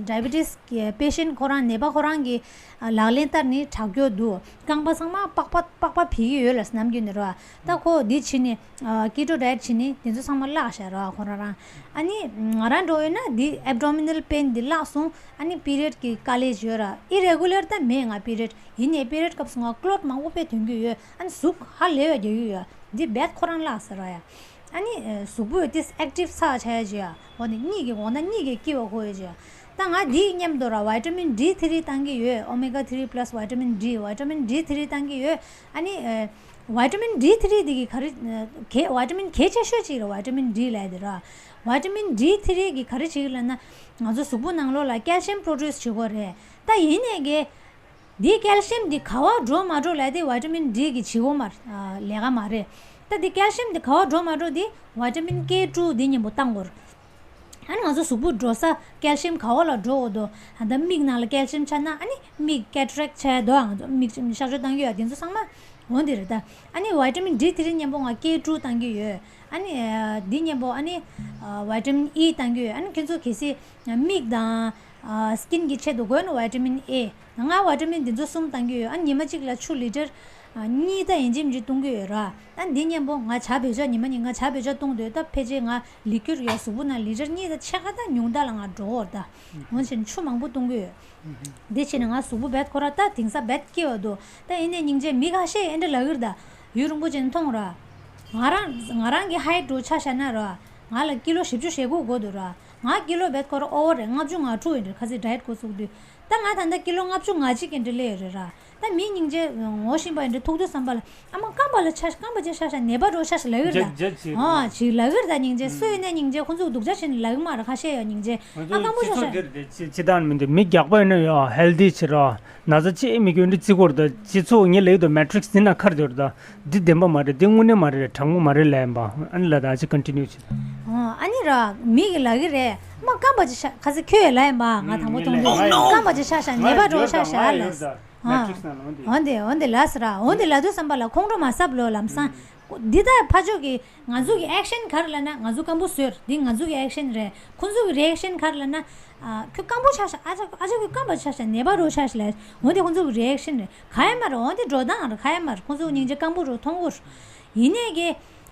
ཌའི་བི་ཊི་སི་གི་པེ་ཤན་ཁོ་རང་ནད་པ་ཁོ་རང་གི་ཨ་ལག་ལེན་བསྟར་ནས་དྲག་སྐྱོ་འདུག་རྐང་པ་ཚང་མ་པགས་པ་པགས་པ་བི་གི་ཡོད་ལ་ནམ་རྒྱུན་ནས་ར། ད་ཁོ་འདི་བྱེད་ནས་ཨ་ཀི་ཊོ་ཌའེཊ་བྱེད་ནས་དེ་ཚོ་ཚང་མ་བརླག་བཞག་ར་ཁོ་རང་རང་། ཨ་ནི་ང་རང་འདྲ་ཡོད་ན་འདི་ཨེབ་ཌོ་མི་ནལ་པེན་འདི་བརླག་སོང་། ཨ་ནི་པི་རི་ཡོཌ་ཀྱི་ཀ་ལེ་ཇི་ཡོད་ར། ཨི་རེ་གུ་ལར་ད་མེད་ང་པི་རི་ཡོཌ། ཡིན་ནའི་པི་རི་ཡོཌ་སྐབས་སུ་ང་ཀློཊ་མང་པོ་དཔེ་ཐོན་གྱི་ཡོད། ཨ་ནི་གཟུགས་ཧ་ལས་པ་རྒྱག་གི་ཡོད། འདི་བད་ཁོ་རང་བརླག་ཟེར་བ་ཡ། ཨ་ནི་གཟུགས་པོ་ཏིས་ཨེག་ཊིབ་ཚ་ཆ་ཡ་ཅི་ཡ། འོ་ནི་གཉིད་ཀྱི་འོ་ན་གཉིད་ཀྱི་སྐྱིད་པ་གོ་ཡ་ཅི་ཡ། ད་ང་འདི་མཉམ་དུ་ར་ཝི་ཊ་མིན་ཌི་ཐི་རི་བཏང་གི་ཡོད། ཨོ་མེ་ག་ཐི་རི་པ་ལ་སི་ཝི་ཊ་མིན་ཌི། ཝི་ཊ་མིན་ཌི་ཐི་རི་བཏང་གི་ཡོད། ཨ་ནི་ཨ་ཝི་ཊ་མིན་ཌི་ཐི་རི་འདི་གི་ག་རེ་ཨ་གལ་ཝི་ཊ་མིན་གལ་ཆེ་ཤོས་ཅིག་ར། ཝི་ཊ་མིན་ཌི་ལབ་དེ་ར། ཝི་ཊ་མིན་ཌི་ཐི་རི་གི་ག་རེ་བྱེད་ཀྱི་ལབ་ན། ང་ཚོ་གཟུགས་པོ་ནང་ལོགས་ལ་ཀལ་ཤི་ཡམ་པྲོ་ཌུས་བྱེད་དགོས་རེད། ད་ཡིན་ནའི་གི་འདི་ཀལ་ཤི་ཡམ་འདི་ག་བ་འགྲོ་མ་འགྲོ་ལབ་དེ་ཝི་ཊ་མིན་ཌི་གི་བྱེད་དགོས་མ་ཨ་ལས་ཀ་མ་རེད། ད་འདི་ཀལ་ཤི་ཡམ་འདི་ག་བ་འགྲོ་མ་འགྲོ་འདི་ཝི་ཊ་མིན་ཀེ་ཊུ་འདི་མཉམ་པོ་བཏང་དགོས་རེད། ཨ་ནི་ང་ཚོ་གཟུགས་པོ་འགྲོ་ས་ཀལ་ཤི་ཡམ་ག་བ་ལ་འགྲོ་འོ་དོ། ཨ་ད་མིག་ནང་ལ་ཀལ་ཤི་ཡམ་ཆགས་ན་ཨ་ནི་མིག་ཀེ་ཊ་རེག་ཊི་ཆགས་འདུག་ང་ཚོ་མིག་གཤག་བཅོས་བཏང་གི་ཡོད། དེ་ཚོ་ཚང་མ་འོ་འདི་རེད་ད། ཨ་ནི་ཝི་ཊ་མིན་ཌི་ཐི་རི་མཉམ་པོ་ང་ཀེ་ཊུ་བཏང་གི་ཡོད། ཨ་ནི་ཨ་འདི་མཉམ་པོ་ཨ་ནི་ཨ་ཝི་ཊ་མིན་ཨི་བཏང་གི་ཡོད། ཨ་ནི་ཁྱེད་ཚོ་གལ་སྲིད་མིག་དང་ཨ་སི་ཀིན་གྱི་ཆེད་དུ་དགོས་ན་ཝི་ཊ་མིན་ཨེ། ང་ཝི་ཊ་མིན་འདི་ཚོ་གསུམ་བཏང་གི་ཡོད། ཨ་ཉི་མ་གཅིག་ལ་ཆུ་ལི་ཊར་ཨ་གཉིས་ད་ཡིན་གཅིག་མིན་གཅིག་འཐུང་གི་ཡོད་ར། ཨ་འདི་མཉམ་པོ་ང་ཇ་བོད་ཇ་ཉི་མ་གཉིས་ང་ཇ་བོད་ཇ་འཐུང་འདོད། ད་ཕལ་ཆེར་ང་ལི་ཀུ་ཌི་ཡོད་གཟུགས་པོ་ནང་ལི་ཊར་གཉིས་ད་ཕྱེད་ཀ་ད་ཉུང་མཐའ་ལ་ང་འགྲོ་འོར་ད། འོན་ཀྱང་ཆུ་མང་པོ་འཐུང་གི་ཡོད། འདི་བྱས་ནས་ང་གཟུགས་པོ་རྦད་ཁོ་ར་ད་དེང་སང་རྦད་སྐྱེ་བ་འདུག་ད་ཡིན་ནའི་སྙིང་རྗེ་མི་ཁ་ཤས་ཨེ་འདྲ་ལབ་ཀྱི་རེད་ད། ཡུན་རིང་པོ་ཅིག་མཐོང་ར། ང་རང་ང་རང་གི་ཧའིཊ་འདྲ་བོ་ཆ་བཞག་ན་ར། ང་ལ་ཀི་ལོ་བཞི་བཅུ་ཞེ་དགུ་འགོར་འདུག་ར། ང་ཀི་ལོ་རྦད་ཁོ་ར་ཨོ་བར་རེད། ལྔ་བཅུ་ང་དྲུག་ཡིན་རེད། ཁ་སང་ཌའེ་ཊི་འགོ་བཙུགས་དུས། ད་ང་ད་ལྟ་ཀི་ལོ་ལྔ་བཅུ་ང་གཅིག་གི་འདྲ་སླེབས་ཡོད་རེད་ར། ད་མི་སྙིང་རྗེ་ངོ་ཤེས་པ་ཡིན་འདྲ་ཐུག་དུས་ཙམ་པ་ལ། ཨ་མ་རྐང་པ་ལ་ཆ་རྐང་པ་ཅིག་ཤ་ཤ་ནད་པ་འདྲ་བོ་ཤ་ཤ་ལབ་ཀྱི་རེད་ད། ཇ་ཇ་ཅིག་ཨ་ཅིག་ལབ་ཀྱི་རེད་ད། སྙིང་རྗེ་སུ་ཡིན་ནའི་སྙིང་རྗེ་ཁོང་ཚོ་སྡུག་ཅག་བྱས་ནས་ལབ་ཀྱི་མ་རེད། ཁ་ཤས་ཡང་སྙིང་རྗེ། ང་ཨ་ཚོ་སྐམ་པོ་སྤྱི་ཤ་ཚོགས་འདིར་དེ་སྤྱི་སྤྱི་བཏང་མི་འདུག་མི་རྒྱགས་པ་ཡིན་ན་ཡང་ཧེལ་ཐི་བྱེད་རོགས། ན་ཚ་ཅི་མི་སྐྱོན་འདི་བརྩི་དགོས་རེད་ད། སྤྱི་ཚོགས་ངས་ལབ་ཀྱི་འདུག་མེ་ཊི་རིག་སི་འདི་ན་ཁར་སྡོད་རེད་ད། འདི་བདེན་པ་མ་རེད། འདི་དངོས་གནས་མ་རེད། དྲང་པོ་མ་རེད་ལབ་ཡིན་པ། ཨ་ནི་ལ་ད་ཅི་ཀོན་ཊི་ནིའུ་བྱེད། ཨོ་ཨ་ནི་ར་མི་གིས་ལབ་ཀྱི་རེད། མ་རྐང་པ་ཅིག་ཤ་ཁ་ཚ་ཁྱོད་ཡ་ལབ་ཡིན་པ། ང་དང་པོ་མཐོང་དུས་རྐང་པ་ཅིག་ཤ་ཤ་ནད་པ་འདྲ་བོ་ཤ་ཤ་ལབ། མེ་ཊི་རིག་སི་ནང་ལ་འོ་འདི། འོ་འདི་འོ་འདི་ལབ་ཟེར་ར། འོ་འདི་ལབ་དུས་ཙམ་པ་ལ་ཁོང་ཁྲོ་མ་ཟ་བློ་ལམ་སང་། འདི་ད་ཕར་ཕྱོགས་ཀྱི་ང་ཚོ་གི་ཨེག་ཤན་ག་རེ་ལབ་ན། ང་ཚོ་སྐམ་པོ་བཟོས། འདི་ང་ཚོ་གི་ཨེག་ཤན་རེད། ཁོང་ཚོ་གི་རི་ཨེག་ཤན་ག་རེ་ལབ་ན། ཨ་ཁྱོད་སྐམ་པོ་ཆགས་ཤག་ཨ་ཅག་ཨ་ཅག་ཁྱོད་སྐམ་པ་ཆགས་ཤག་ནད་པ་འདྲ་བོ་ཆགས་ཤག་ལབ། འོ་འདི་ཁོང་ཚོ་གི་རི་ཨེག་ཤན་རེད། ག་ཡ་མ་རེད། འོ་འདི་འགྲོ་སྟངས་རེད། ག་ཡ་མ་རེད། ཁོང་ཚོ་སྙིང་རྗེ་སྐམ་པོ་འདྲ་བོ་མཐོང་གི་རེད། ཡིན་ནའི་གི་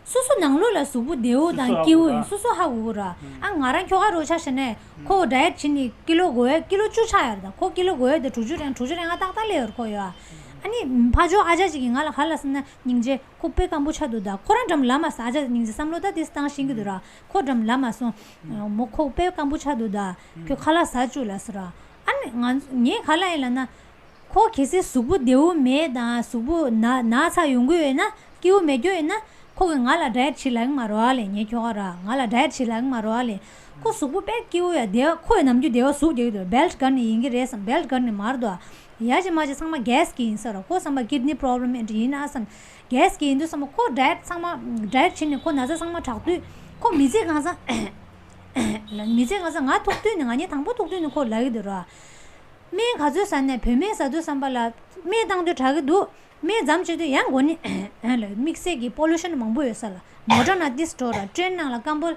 སོ་སོ་ནང་ལོགས་ལ་གཟུགས་པོ་བདེ་བོ་དང་སྐྱིད་པོ་ཡིན། སོ་སོ་ཧ་གོ་གི་ར། ཨ་ང་རང་ཁྱོ་ག་འདྲ་བོ་ཆགས་ཤག་ནས་ཁོ་ཌའེ་ཊི་བྱས་ནས་ཀི་ལོ་འགོར་ཡ། ཀི་ལོ་བཅུ་ཆགས་ཡ་རེད་ད། ཁོ་ཀི་ལོ་འགོར་ཡ་དེ་དྲུག་ཅུ་རེ་ལྔ་དྲུག་ཅུ་རེ་ལྔ་ཏག་ཏག་སླེབས་ཡོད་རེད་ཁོ་ཡ། ཨ་ནི་ཕར་ཕྱོགས་ཨ་ཅག་ཅིག་གིས་ང་ལ་ག་ལབ་ཟེར་ན། སྙིང་རྗེ་ཁོ་དཔེ་སྐམ་པོ་ཆགས་འདུག་ད། ཁོ་རང་འགྲམ་ལབ་མ་སོང་། ཨ་ཅག་སྙིང་རྗེ་བསམ་བློ་ད་དེ་བཏང་ཤེས་ཀྱི་འདུག་ར། ཁོ་འགྲམ་ལབ་མ་སོང་། མོ་ཁོ་དཔེ་སྐམ་པོ་ཆགས་འདུག་ད། ཁྱོད་ཁ་ལག་ཟ་བཅུག་ལབ་ཟེར་ར། ཨ་ནི་ང་ངས་ག་ལབ་ཡིན་ལབ་ན། ཁོ་གལ་སྲིད་གཟུགས་པོ་བདེ་བོ་མེད་དང་གཟུགས་པོ་ན་ན་ཚ་ཡོང་གི་ཡོད་ན། སྐྱིད་པོ་མེད་རྒྱུ་ཡིན་ན། ཁོ་གིས་ང་ལ་ཌའེ་ཊི་བྱེད་ལབ་ཀྱི་མ་རེད་པ་ལེ། ངའི་ཁྱོ་ག་ར་ང་ལ་ཌའེ་ཊི་བྱེད་ལབ་ཀྱི་མ་རེད་པ་ལེ། ཁོ་གཟུགས་པོ་དཔེ་སྐྱིད་པོ་ཡ་བདེ་བ། ཁོ་ཡི་ནམ་རྒྱུན་བདེ་བ་གཟུགས་རྒྱག་གི་འདུག་བྷེལ་ཊི་ག་ནས་ཡིན་གྱི་རེད་བསམ། བྷེལ་ཊི་ག་ནས་མ་རེད་དོ། ཡ་ཅི་མ་ཅི་ཚང་མ་གེ་སི་གིས་ཡིན་ས་ར། ཁོ་བསམ་པ་ཀིཌ་ནི་པོ་རོབ་ལེམ་ཨེ་འདྲ་ཡིན་ན་བསམ། གེ་སི་གིས་ཡིན་དུས་བསམ་པ་ཁོ་ཌའེ་ཊི་ཚང་མ་ཌའེ་ཊི་བྱས་ནས་ཁོ་ན་ཚ་ཚང་མ་དྲག་དུས། ཁོ་མི་ཚེ་གང་ས་མི་ཚེ་གང་ས་ང་ཐུག་དུས་ནས། ང་གཉིས་དང་པོ་ཐུག་དུས་ནས་ཁོ་ལབ་ཀྱི་འདུག་ར། སྨན་ག་ཚོད་ཟ་ནས། བོད་སྨན་ཟ་དུས་ཙམ་པ་ལ་སྨན་བཏང་དུས་དྲག་གི་འདུག་སྨན་མཚམས་བཅད་དུས་ཡང་འགོ་ནས་ལ་དམིགས་བསལ་གྱི་པོ་ལུ་ཤན་མང་པོ་ཡོད་ས་ལ། མོ་ཊ་ནང་ཏིས་འགྲོ་ར། ཊེན་ནང་ལ་སྐམ་པོ་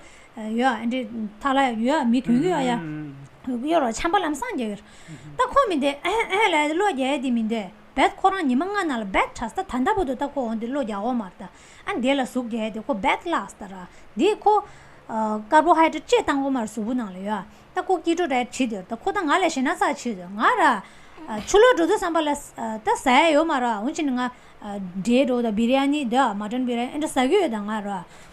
ཡོད་ཨ་འདྲ་ཐག་ལ་ཡོད་མི་ཐོན་གི་ཡོད་ཡ། ཡོད་ར། ཆམ་པ་ལམ་སང་རྒྱག་གི་ར། ད་ཁོ་མི་འདི་ཨེ་ཨེ་ལ་གློ་རྒྱག་ཡ་དེ་མི་འདི་རྦད་ཁོ་རང་ཉི་མ་ལྔ་ནང་ལ་རྦད་དྲག་ས། ད་ལྟ་བར་དུ་ད་ཁོ་འོ་འདི་གློ་རྒྱག་འོ་མ་རེད་ད། ཨ་འདི་ལ་ཟུག་རྒྱག་ཡ་དེ་ཁོ་རྦད་ལགས་ས་ད་ར། འདི་ཁོ་ཀར་བོ་ཧའི་ཌེ་རེ་ཊི་ཅེས་བཏང་གོ་མར་གཟུགས་པོ་ནང་ལ་ཡོད། ད་ཁོ་ཀི་ཊོ་ཌའེ་ཊི་བྱེད་དུས། ད་ཁོ་ད་ང་ལས་ཞེ་ན་ཚ་བྱེད་དུས་ང་ར། ཨ་ཆུ་ལོག་འགྲོ་དུས་ཙམ་པ་ལ་ཨ་ད་ཟ་ཡ་ཡོད་མ་ར། འོན་ཅི་ནི་ང་ཨ་འབྲས་འགྲོ་ད་བི་རི་ཡ་ནི་ད་མ་ཊོན་བི་རི་ཡ་ནི་ཨེ་འདྲ་ཟ་གི་ཡོད་ད་ང་ར།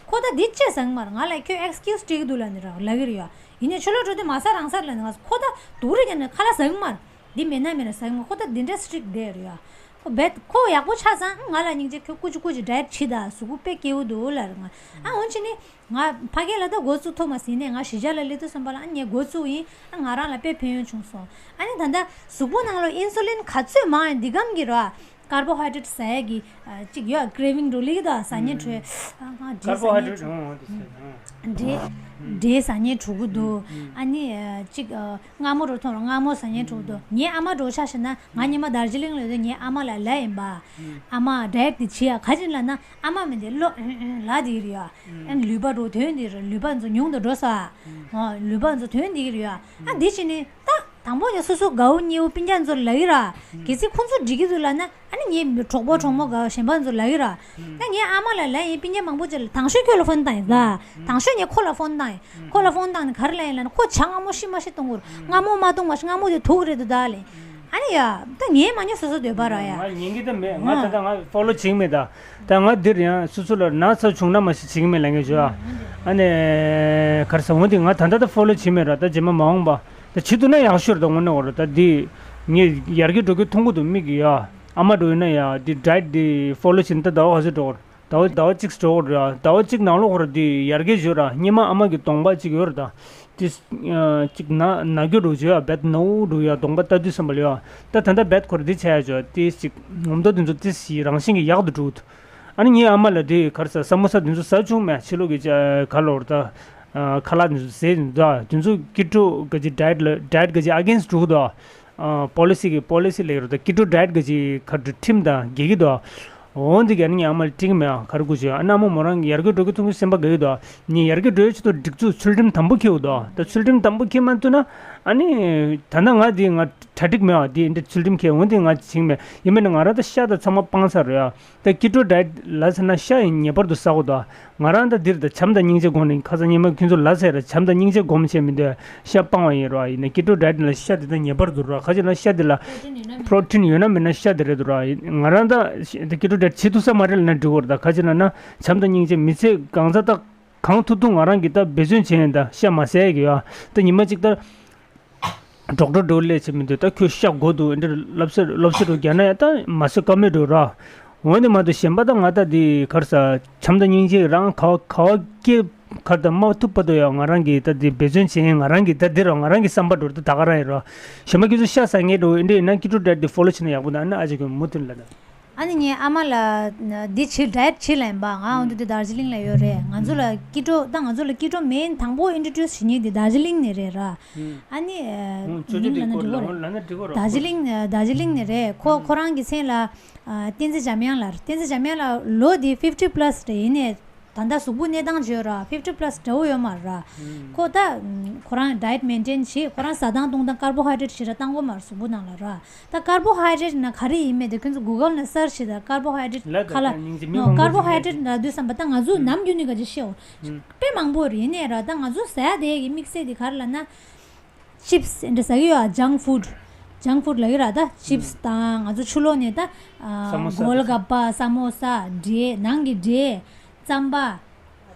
ཁོ་ད་འདི་ཅི་ཟ་གི་མ་ར། ང་ལ་ཁྱོད་ཨེག་སི་ཀིའུ་སི་སྤྲད་ཀྱི་འདུག་ལབ་ནི་ར་ལབ་གི་རེད་ཡ། ཡིན་ནའི་ཆུ་ལོག་འགྲོ་དུས་མ་ཟ་རང་ཟ་ལབ་ནི་ང་། ཁོ་ད་སྡུག་རུ་བརྒྱབ་ནས་ཁ་ལག་ཟ་གི་མ་ར། འདི་མེད་ན་མེད་ན་ཟ་གི་མ། ཁོ་ད་འདི་འདྲ་སི་ཊིག་བསྡད་རེད་ཡ། ཁོ་རྦད་ཁོ་ཡག་པོ་ཆགས་ཙང་ང་ལ་སྙིང་རྗེ། ཁྱོད་སྐུ་མཁྱེན་སྐུ་མཁྱེན་ཌའེ་ཊི་བྱེད་ད། གཟུགས་པོ་དཔེ་སྐྱིད་པོ་འདུག་ལབ་རེད་ང་། ཨ་འོན་ཅི་ནི་ང་ཕ་གི་ལ་ད་འགོ་བཙུགས་ཐུབ་མ་སོང་། ཡིན་ནའི་ང་གཞིས་ཆགས་ལ་སླེབས་དུས་ཙམ་པ་ལ་ཨ་ངས་འགོ་བཙུགས་ཡིན། ཨ་ང་རང་ལ་དཔེ་ཕན་ཡོན་བྱུང་སོང་། ཨ་ནི་ད་ལྟ་གཟུགས་པོ་ནང་ལ་ཨིན་སུ་ལིན་ག་ཚོད་མང་ཡང་འདི་གམ་གི་ར། ཀར་བོ་ཧའི་ཌེ་རེ་ཊི་ཟ་ཡ་གི་ཨ་ཅིག་ཡོད། ཀི་རེ་ཝིང་འགྲོ་ལི་གི་ད། ཟ་སྙིང་བྲོ། ཨ་ང་འབྲས་ཟ་སྙིང་བྲོ། འབྲས་འབྲས་ཟ་སྙིང་བྲོ་གི་འདུག་ཨ་ནི་ཨ་ཅིག་ཨ་མངར་མོ་འདྲ་བོ་མཐོང་ར། མངར་མོ་ཟ་སྙིང་བྲོ་གི་འདུག་ངའི་ཨ་མ་འདྲ་བོ་ཆ་བཞག་ན། ང་ཉི་མ་དར་ཇི་ལིང་ལ་ཡོད་དུས་ངའི་ཨ་མ་ལ་ལབ་ཡིན་པ། ཨ་མ་ཌའེ་ཊི་འདི་བྱེད་ཡ། ག་ཅི་ལབ་ན་ཨ་མ་མི་འདི་ལོ་ལ་འདི་རེད་ཡ། ཨ་ནི་ལུས་པ་འདྲ་བོ་ཐོན་འདི་རེད། ལུས་པ་ཚོ་ཉུང་དུ་འགྲོ་ས། ཨ་ལུས་པ་ཚོ་ཐོན་འདི་རེད་ཡ། ཨ་འདི་བྱས་ནས་ད། དང་པོ་ཡང་སོ་སོ་དགའ་བོ་ཉེ་བོ་སྤུན་ཀྱག་ཚོར་ལབ་ཀྱི་ར། གལ་སྲིད་ཁོང་ཚོ་འགྲིག་གི་འདུག་ལབ་ན། ཨ་ནི་ངའི་གྲོགས་པོ་གྲོགས་མོ་དགའ་བོ་གཞན་པ་ཚོར་ལབ་ཀྱི་ར། ད་ངའི་ཨ་མ་ལ་ལབ་ཡིན། སྤུན་ཀྱག་མང་པོ་ཅིག་ལ། དང་ཤོས་ཁྱོད་ལ་ཕོན་བཏང་ཡིན་ལ། དང་ཤོས་ངས་ཁོ་ལ་ཕོན་བཏང་ཡིན། ཁོ་ལ་ཕོན་བཏང་ནས་ག་རེ་ལབ་ཡིན་ལབ་ན། ཁོ་ཇ་མངར་མོ་ཤི་མ་ཤི་གཏོང་དགོས། མངར་མོ་མ་གཏོང་མ་ཤི། མངར་མོ་དེ་དུག་རེད་འདུག་ད་ལབ་ཡིན། ཨ་ནི་ཡ། ད་ངས་མ་ཉོས་སོ་སོ་འདོད་པ་ར་ཡ། ང་ཉན་གྱི་ད་མེད། ང་ད་ལྟ་ང་ཕོ་ལོ་བྱེད་ཀྱི་མེད་ད། ད་ང་འདིར་ཡང་སོ་སོ་ལ་ན་ཚ་བྱུང་ན་མ་ཤི་བྱེད་ཀྱི་མེད་ལབ་མཁན་བྱོས་ཨ། ཨ་ནི་ག་རེ་ཟེར། འོན་ཏེ་ང་ད་ལྟ་ད་ཕོ་ལོ་བྱེད་མེད་ར། ད་རྗེས་མ་མ་འོངས་པ། ད་བྱེད་ཐུབ་ན་ཡག་ཤོས་རེད། ད་དངོས་གནས་འོ་རེད། ད་འདི་ངས་ཡར་རྒྱས་འགྲོ་གི་མཐོང་གི་འདུག་མིག་གིས་ཡ། ཨ་མ་འགྲོ་ཡིན་ན་ཡ་འདི་ཌའེ་ཊི་འདི་ཕོ་ལོ་བྱེད་ན་ད་ཟླ་བ་ག་ཚོད་འགྲོ་གི་རེད། ཟླ་བ་ཟླ་བ་གཅིག་འགྲོ་གི་རེད། ཟླ་བ་གཅིག་ནང་ལོགས་ཁོ་ར་འདི་ཡར་རྒྱས་བྱོས་ར། སྔོན་མ་ཨ་མ་གི་གདོང་པ་གཅིག་ཡོད་རེད། ད་ཏིས་གཅིག་ན་ན་རྒྱུ་འགྲོ་བྱོས་ཡ། བེད་ནོ་འགྲོ་ཡ། གདོང་པ་ལྟ་དུས་བསམ་པ་ལ་ཡ། ད་ད་ལྟ་བེད་ཁོ་ར་འདི་བྱས་ཡ་བྱོས། ཏིས་གཅིག་ངོ་མདོག་འདི་ཚོ་ཏིས་ཡི་རང་བཞིན་གྱི་ཡག་ཏུ་འགྲོ་གི་འདུག་ཨ་ནི་ངའི་ཨ་མ་ལ་དེ་ག་རེ་ཟ། ས་མོ་ས་དེ་ཚོ་ཟ་བྱུང་མེད། ཕྱི་ལོགས་ཀྱི་ཅ་ག་ལོར་ད་ཁ་ལག་དེ་ཚོ་ཟས་དེ་ཚོ་ད་དེ་ཚོ་ཀི་ཊོ་ག་ཅི་ཌའེ་ཊི་ལ་ཌའེ་ཊི་ག་ཅི་ཨ་གེན་སི་ཊི་འགྲོ་གི་འདུག་ཨ་པོ་ལི་སི་གི་པོ་ལི་སི་ལེགས་རུ་ད་ཀི་ཊོ་ཌའེ་ཊི་ག་ཅི་ཁ་ཁྲིམས་དང་འགལ་གྱི་འདུག་འོན་ཏེ་ག་ནི་ངའི་ཨ་མ་ལ་ཊིང་མེད་ཨ་ག་རེ་དགོས་བྱུང་། ཨ་ནི་ཨ་མ་མོ་རང་ཡར་རྒྱས་འགྲོ་གི་ཐུག་གི་སེམས་པ་དགའ་གི་འདུག་ངས་ཡར་རྒྱས་འགྲོ་ཡ་ཆེད་དུ་སྒྲིག་འཛུགས་ཚུལ་ཁྲིམས་དམ་པོ་འཁྱེར་འདུག་ད་ཚུལ་ཁྲིམས་དམ་པོ་འཁྱེར་མ་ཐུབ་ན་ཨ་ནི་ད་ལྟ་ང་དེ་ང་གྲ་སྒྲིག་མེད་ཨ། དེ་འདྲ་ཚུལ་ཁྲིམས་འཁྱེར་འོན་ཏེ་ང་བྱིང་མེད། ཡིན་མིན་ན་ང་རང་ད་ཤ་དང་ཚང་མ་སྤང་ཚར་རེད་ཨ། ད་ཀི་ཊོ་ཌའེ་ཊི་ལ་ཟེར་ན་ཤ་ཡིན་ངེས་པར་དུ་ཟ་དགོས་དོ། ང་རང་ད་འདིར་ད་བྱམས་དང་སྙིང་རྗེ་སྒོམ་ནས་ཁ་སང་ཉི་མ་ཁྱོད་ཚོ་ལ་ཟེར་ར་བྱམས་དང་སྙིང་རྗེ་སྒོམ་བྱས་མི་འདོད། ཤ་སྤང་བ་ཡིན་ར། ཡིན་ན་ཀི་ཊོ་ཌའེ་ཊི་ལ་ཤ་དེ་ད་ངེས་པར་དུ་ར། ཁ་ཅིག་ན་ཤ་དེ་ལ་པྲོ་ཊིན་ཡོད་ན་མེད་ན་ཤ་དེ་རེད་དུ་ར། ང་རང་ད་ཀི་ཊོ་ཌའེ་ཊི་བྱེད་ཐུབ་ས་མ་རེད་ལ་ན་འགྲིག་གོ་ར། ད་ཁ་ཅིག་ན་ན་བྱམས་དང་སྙིང་རྗེ་མི་ཚེ་གང་ཚ་ད་གང་ཐུབ་ཐུབ་ང་རང་གི་ད་འབད་བརྩོན་བྱས་ཡིན། ད་ཤ་མ་ཟ་ཡ་གི་ཡ་ད་ཉི་མ་གཅིག་ད་ཌོག་ཊར་འགྲོ་སླེབས་བྱེད་མི་འདུག་ད་ཁྱོད་ཤ་དགོས་འདུག་འདིར་སློབ་གསོ་སློབ་གསོ་རུ་རྒྱག་ན་ཡང་ད་མ་བཟོད་ཀ་མེད་འགྲོ་ར། འོན་ཏེ་མ་གཏོགས་གཞན་པ་ད་ང་ད་འདི་གར་ས་བྱམས་དང་སྙིང་རྗེ་རང་ག་བ་ག་བ་སྐྱེ་གར་ད་མ་ཐུབ་པ་དུ་ཡང་ང་རང་གི་ད་འདི་འབད་བརྩོན་བྱེད་ཡིན། ང་རང་གི་ད་འདི་ར་ང་རང་གི་བསམ་པ་འགྲོ་ད་ད་ག་རང་ཡིན་ར། གཞན་པ་ཁྱོད་ཚོ་ཤ་ཟ་ངེས་འགྲོ་འདི་ཡིན་ན་ཀི་ཊོ་ཌའེ་ཊི་འདི་ཕོ་ལོ་བྱེད་ན་ཡག་པོ་ད་ཨ་ནི་ཨ་ཅག་གི་མུ་མཐུད་ལ་ད། ཨ་ནི་ངའི་ཨ་མ་ལ་འདི་བྱེད་ཌའེ་ཊི་བྱེད་ལ་ཡིན་པ། ང་འོ་འདི་འདི་དར་ཇི་ལིང་ལ་ཡོད་རེད། ང་ཚོ་ལ་ཀི་ཊོ་ད་ང་ཚོ་ལ་ཀི་ཊོ་མེན་དང་པོ་ཨིན་ཊྲོ་ཌུ་སི་བྱེད་མཁན་འདི་དར་ཇི་ལིང་ནས་རེད་ར། ཨ་ནི་ཨ་ཅོ་ཅོ་མིང་འདི་ལབ་ན་གོ་འགྲིག་གོ་ལབ་རེད། ལབ་ན་འགྲིག་གོ་ར། དར་ཇི་ལིང་ཨ་དར་ཇི་ལིང་ནས་རེད། ཁོ་ཁོ་རང་གི་མཚན་ལ་ཨ་བསྟན་འཛིན་འཇམ་དབྱངས་ལབ། བསྟན་འཛིན་འཇམ་དབྱངས་ལ་ལོ་འདི་ཕིབ་ཊི་པ་ལ་སི་རེད། ཡིན་ནའི་ད་ལྟ་གཟུགས་པོ་གནས་སྟངས་བརྗོད་ར་ཕིབ་ཊི་པ་ལ་སི་འདྲ་བོ་ཡོད་མ་རེད་ར། ཁོ་ད་ཁོ་རང་ཌའེ་ཊི་མེན་ཊེན་བྱེད། ཁོ་རང་ཟ་སྟངས་བཏུང་སྟངས་ཀར་བོ་ཧའི་ཌེ་རེ་ཊི་ཞེ་དྲག་བཏང་གོ་མ་རེད་གཟུགས་པོ་ནང་ལ་ར། ད་ཀར་བོ་ཧའི་ཌེ་རེ་ཊི་ན་ག་རེ་ཡིན་མེད་དེ་ཁྱོད་ཚོ་གུ་གལ་ནས་སར་ཆ་བྱེད་ད། ཀར་བོ་ཧའི་ཌེ་རེ་ཊི་ལ་ཁ་ལ་ད་སྙིང་རྗེ་མི་མང་པོ་ཀར་བོ་ཧའི་ཌེ་རེ་ཊི་ལབ་དུས་ཙམ་པ་ད་ང་ཚོ་ནམ་རྒྱུན་ནས་ག་ཅིག་ཤེས་འོ་དཔེ་མང་པོ་རེད། ཡིན་ནའི་ར་ད་ང་ཚོ་ཟ་ཡ་དེ་གི་དམིགས་བསལ་དེ་ག་རེ་ལབ་ན། ཅིབ་སི་འདྲ་ཟ་གི་ཡོད་ཨ། ཇང་ཕུཌ། ཇང་ཕུཌ་ལབ་ཀྱི་ར། ད་ཅིབ་སི་དང་ང་ཚོ་ཕྱི་ལོགས་ནས་ད་ས་མོ་ས་གོལ་ག་པ། ས་མོ་ས། འབྲས། ནང་གི་འབྲས། རྩམ་པ།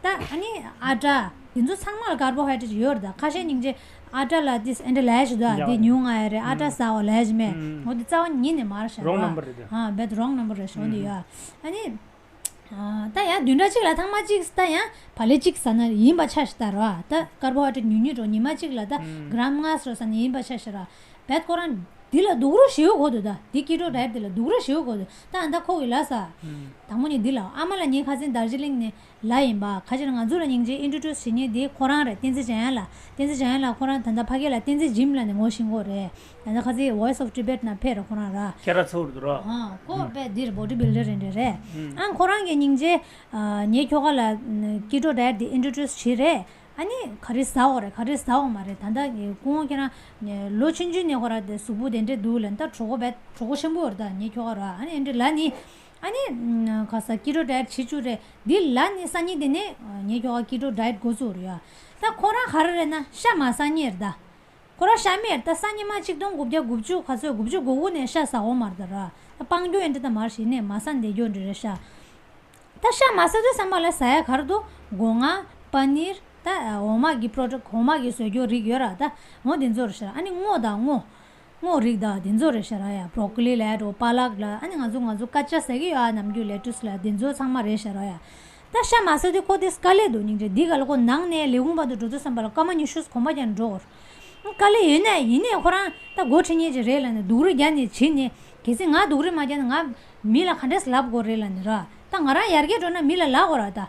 ད་ཨ་ནི་ཨ་ཊ། དེ་ཚོ་ཚང་མ་ལ་ཀར་བོ་ཧའི་ཌེ་རེ་ཊི་ཡོད་རེད། ད་ཁ་ཤས་སྙིང་རྗེ་ཨ་ཊ་ལ་ཏིས་ཨེ་འདྲ་ལས་ཞུ་ད་འདི་ཉུང་ང་ཡ་རེད། ཨ་ཊ་ཟ་བ་ལས་ཞུ་མེད། འོ་དེ་རྩ་བ་ཉིད་ནས་མ་རེད་ཤག་རོང་ནམ་བར་རེད། ཨ་བེད་རོང་ནམ་བར་རེད་ཤག་འོ་དེ་ཡོད་ཨ་ནི། ད་ཡང་བདུན་ཕྲག་གཅིག་ལ་ཐེངས་མ་གཅིག་ད་ཡང་བག་ལེབ་གཅིག་ཟ་ན་ཡིན་པ་ཆགས་ཤག་ད་ར། ད་ཀར་བོ་ཧའི་ཌེ་རེ་ཊི་ཉུང་ཉུང་འགྲོ། ཉི་མ་གཅིག་ལ་ད་གྲམ་ལྔ་སོ་ཟ་ན་ཡིན་པ་ཆགས་ཤག་ར། བེད་ཁོ་རང་འདི་ལ་སྡུག་རུ་ཞེ་པོ་གོ་འདུག་ད་འདི་ཀི་ཊོ་ཌའེ་ཊི་འདི་ལ་སྡུག་རུ་ཞེ་པོ་གོ་འདུག་ད་ཨ་ད་ཁོ་གི་ལ་ས་དང་པོ་ནས་འདི་ལ་ཨ་མ་ལ་ངའི་ཁ་སང་དར་ཇི་ལིང་ནས་ལ་ཡིན་པ། ཁ་ཅིག་ང་ཚོ་ལ་སྙིང་རྗེ་ཨིན་ཊྲོ་ཌུ་སི་བྱེད་མཁན་དེ་ཁོ་རང་རེད། བསྟན་འཛིན་འཇམ་དབྱངས་ལགས། བསྟན་འཛིན་འཇམ་དབྱངས་ལགས་ཁོ་རང་ད་ལྟ་ཕ་གི་ལ་བསྟན་འཛིན་ཇིམ་ལབ་ནས་ངོ་ཤེས་ཀྱི་ཡོད་རེད། ད་ལྟ་ཁ་སང་Voice of Tibet ནང་ཕེབས་རེད་ཁོ་རང་ར། ཁྱེད་རང་ཚོ་རེད་ར། ཨ་ཁོ་དཔེ་འདིར་བོ་ཌི་བིལ་ཌར་རེད་འདྲ་རེད། ཨ་ཁོ་རང་གི་སྙིང་རྗེ་ངའི་ཁྱོ་ག་ལ་ཀི་ཊོ་ཌའེ་ཊི་དེ་ཨིན་ཊྲོ་ཌུ་སི་བྱས་རེད། ཨ་ནི་ག་རེ་ཟ་འོ་རེད། ག་རེ་ཟ་འོ་མ་རེད། ད་ལྟ་ངས་སྐུ་ངོ་ཁྱེད་རང་ལོ་ཆུང་ཆུང་ནས་ཁོ་རང་དེ་གཟུགས་པོ་དེ་འདྲས་འདུག་ལབ་ནས། ད་གྲོད་ཁོག་དཔེ་གྲོད་ཁོག་ཆེན་པོ་ཡོད་རེད། ད་ངའི་ཁྱོ་ག་ར། ཨ་ནི་འདི་འདྲས་ལབ་ནི། ཨ་ནི་ག་ས་ཀི་ཊོ་ཌའེ་ཊི་བྱེད་བཅུག་རེད། འདི་ལབ་ནི་སང་ཉིན་དེ་ནས་ངའི་ཁྱོ་ག་ཀི་ཊོ་ཌའེ་ཊི་འགོ་བཙུགས་རེད་ཡ། ད་ཁོ་རང་ག་རེ་རེད་ན་ཤ་མ་ཟ་མཁན་རེད་ད། ཁོ་རང་ཤ་མེད་རེད་ད། སང་ཉིན་མ་ཆིག་སྟོང་དགུ་བརྒྱ་དགུ་བཅུ་ག་ཚོད་དགུ་བཅུ་གོ་དགུ་ནས་ཤ་ཟ་འོ་མ་རེད་ད་ར། ད་སྤང་རྒྱུ་ཡིན་འདྲ་ད་མ་རེད། གཞི་ནས་མ་ཟ་བསྡད་རྒྱུ་འདྲ་རེད་ཤ། ད་ཤ་མ་ཟ་དུས་ཙམ་པ་ལ་ཟ་ཡ་ག་རེ་འདུག་སྒོ་ང་། པ་ནིར། ད་འོ་མ་གི་པྲོ་ཌག་འོ་མ་གི་བཟོ་རྒྱུ་རིགས་ཡོད་ར་ད། འོ་དེ་ཚོ་རེད་ཤག་ཨ་ནི་སྔོ་དང་སྔོ། སྔོ་རིགས་དང་དེ་ཚོ་རེད་ཤག་ར་ཡ། བྷྲོ་ཀོ་ལི་ལབ་འགྲོ། པ་ལག་ལ། ཨ་ནི་ང་ཚོ་ང་ཚོ་ཀ་ཅ་ཟེར་གི་ཡོད་ཨ། ནམ་རྒྱུན་ལེ་ཊུས་ལ་དེ་ཚོ་ཚང་མ་རེད་ཤག་ར་ཡ། ད་ཤ་མ་ཟ་དུས་ཁོ་དེ་དཀའ་ལས་འདུག་སྙིང་རྗེ། འདི་ག་ལ་ཁོ་ནང་ནས་ལས་ཁུངས་བར་དུ་འགྲོ་དུས་ཙམ་པ་ལ་སྐར་མ་ཉི་ཤུ་གོམ་པ་རྒྱག་འགྲོ་གི་རེད། དཀའ་ལས་ཡོད་ན་ཡིན་ནའི་ཁོ་རང་ད་འགོ་ཁྲིད་མཁན་ཅིག་རེད་ལབ་ནས་སྡུག་རུས་རྒྱག་ནས་བྱེད་ནས། གལ་སྲིད་ང་སྡུག་རུས་མ་རྒྱག་ན་ང་མི་ལ་ག་འདྲས་ལབ་དགོས་རེད་ལབ་ནས་ར། ད་ང་རང་ཡར་རྒྱས་འགྲོ་ན་མི་ལ་ལབ་དགོས་ར་ད།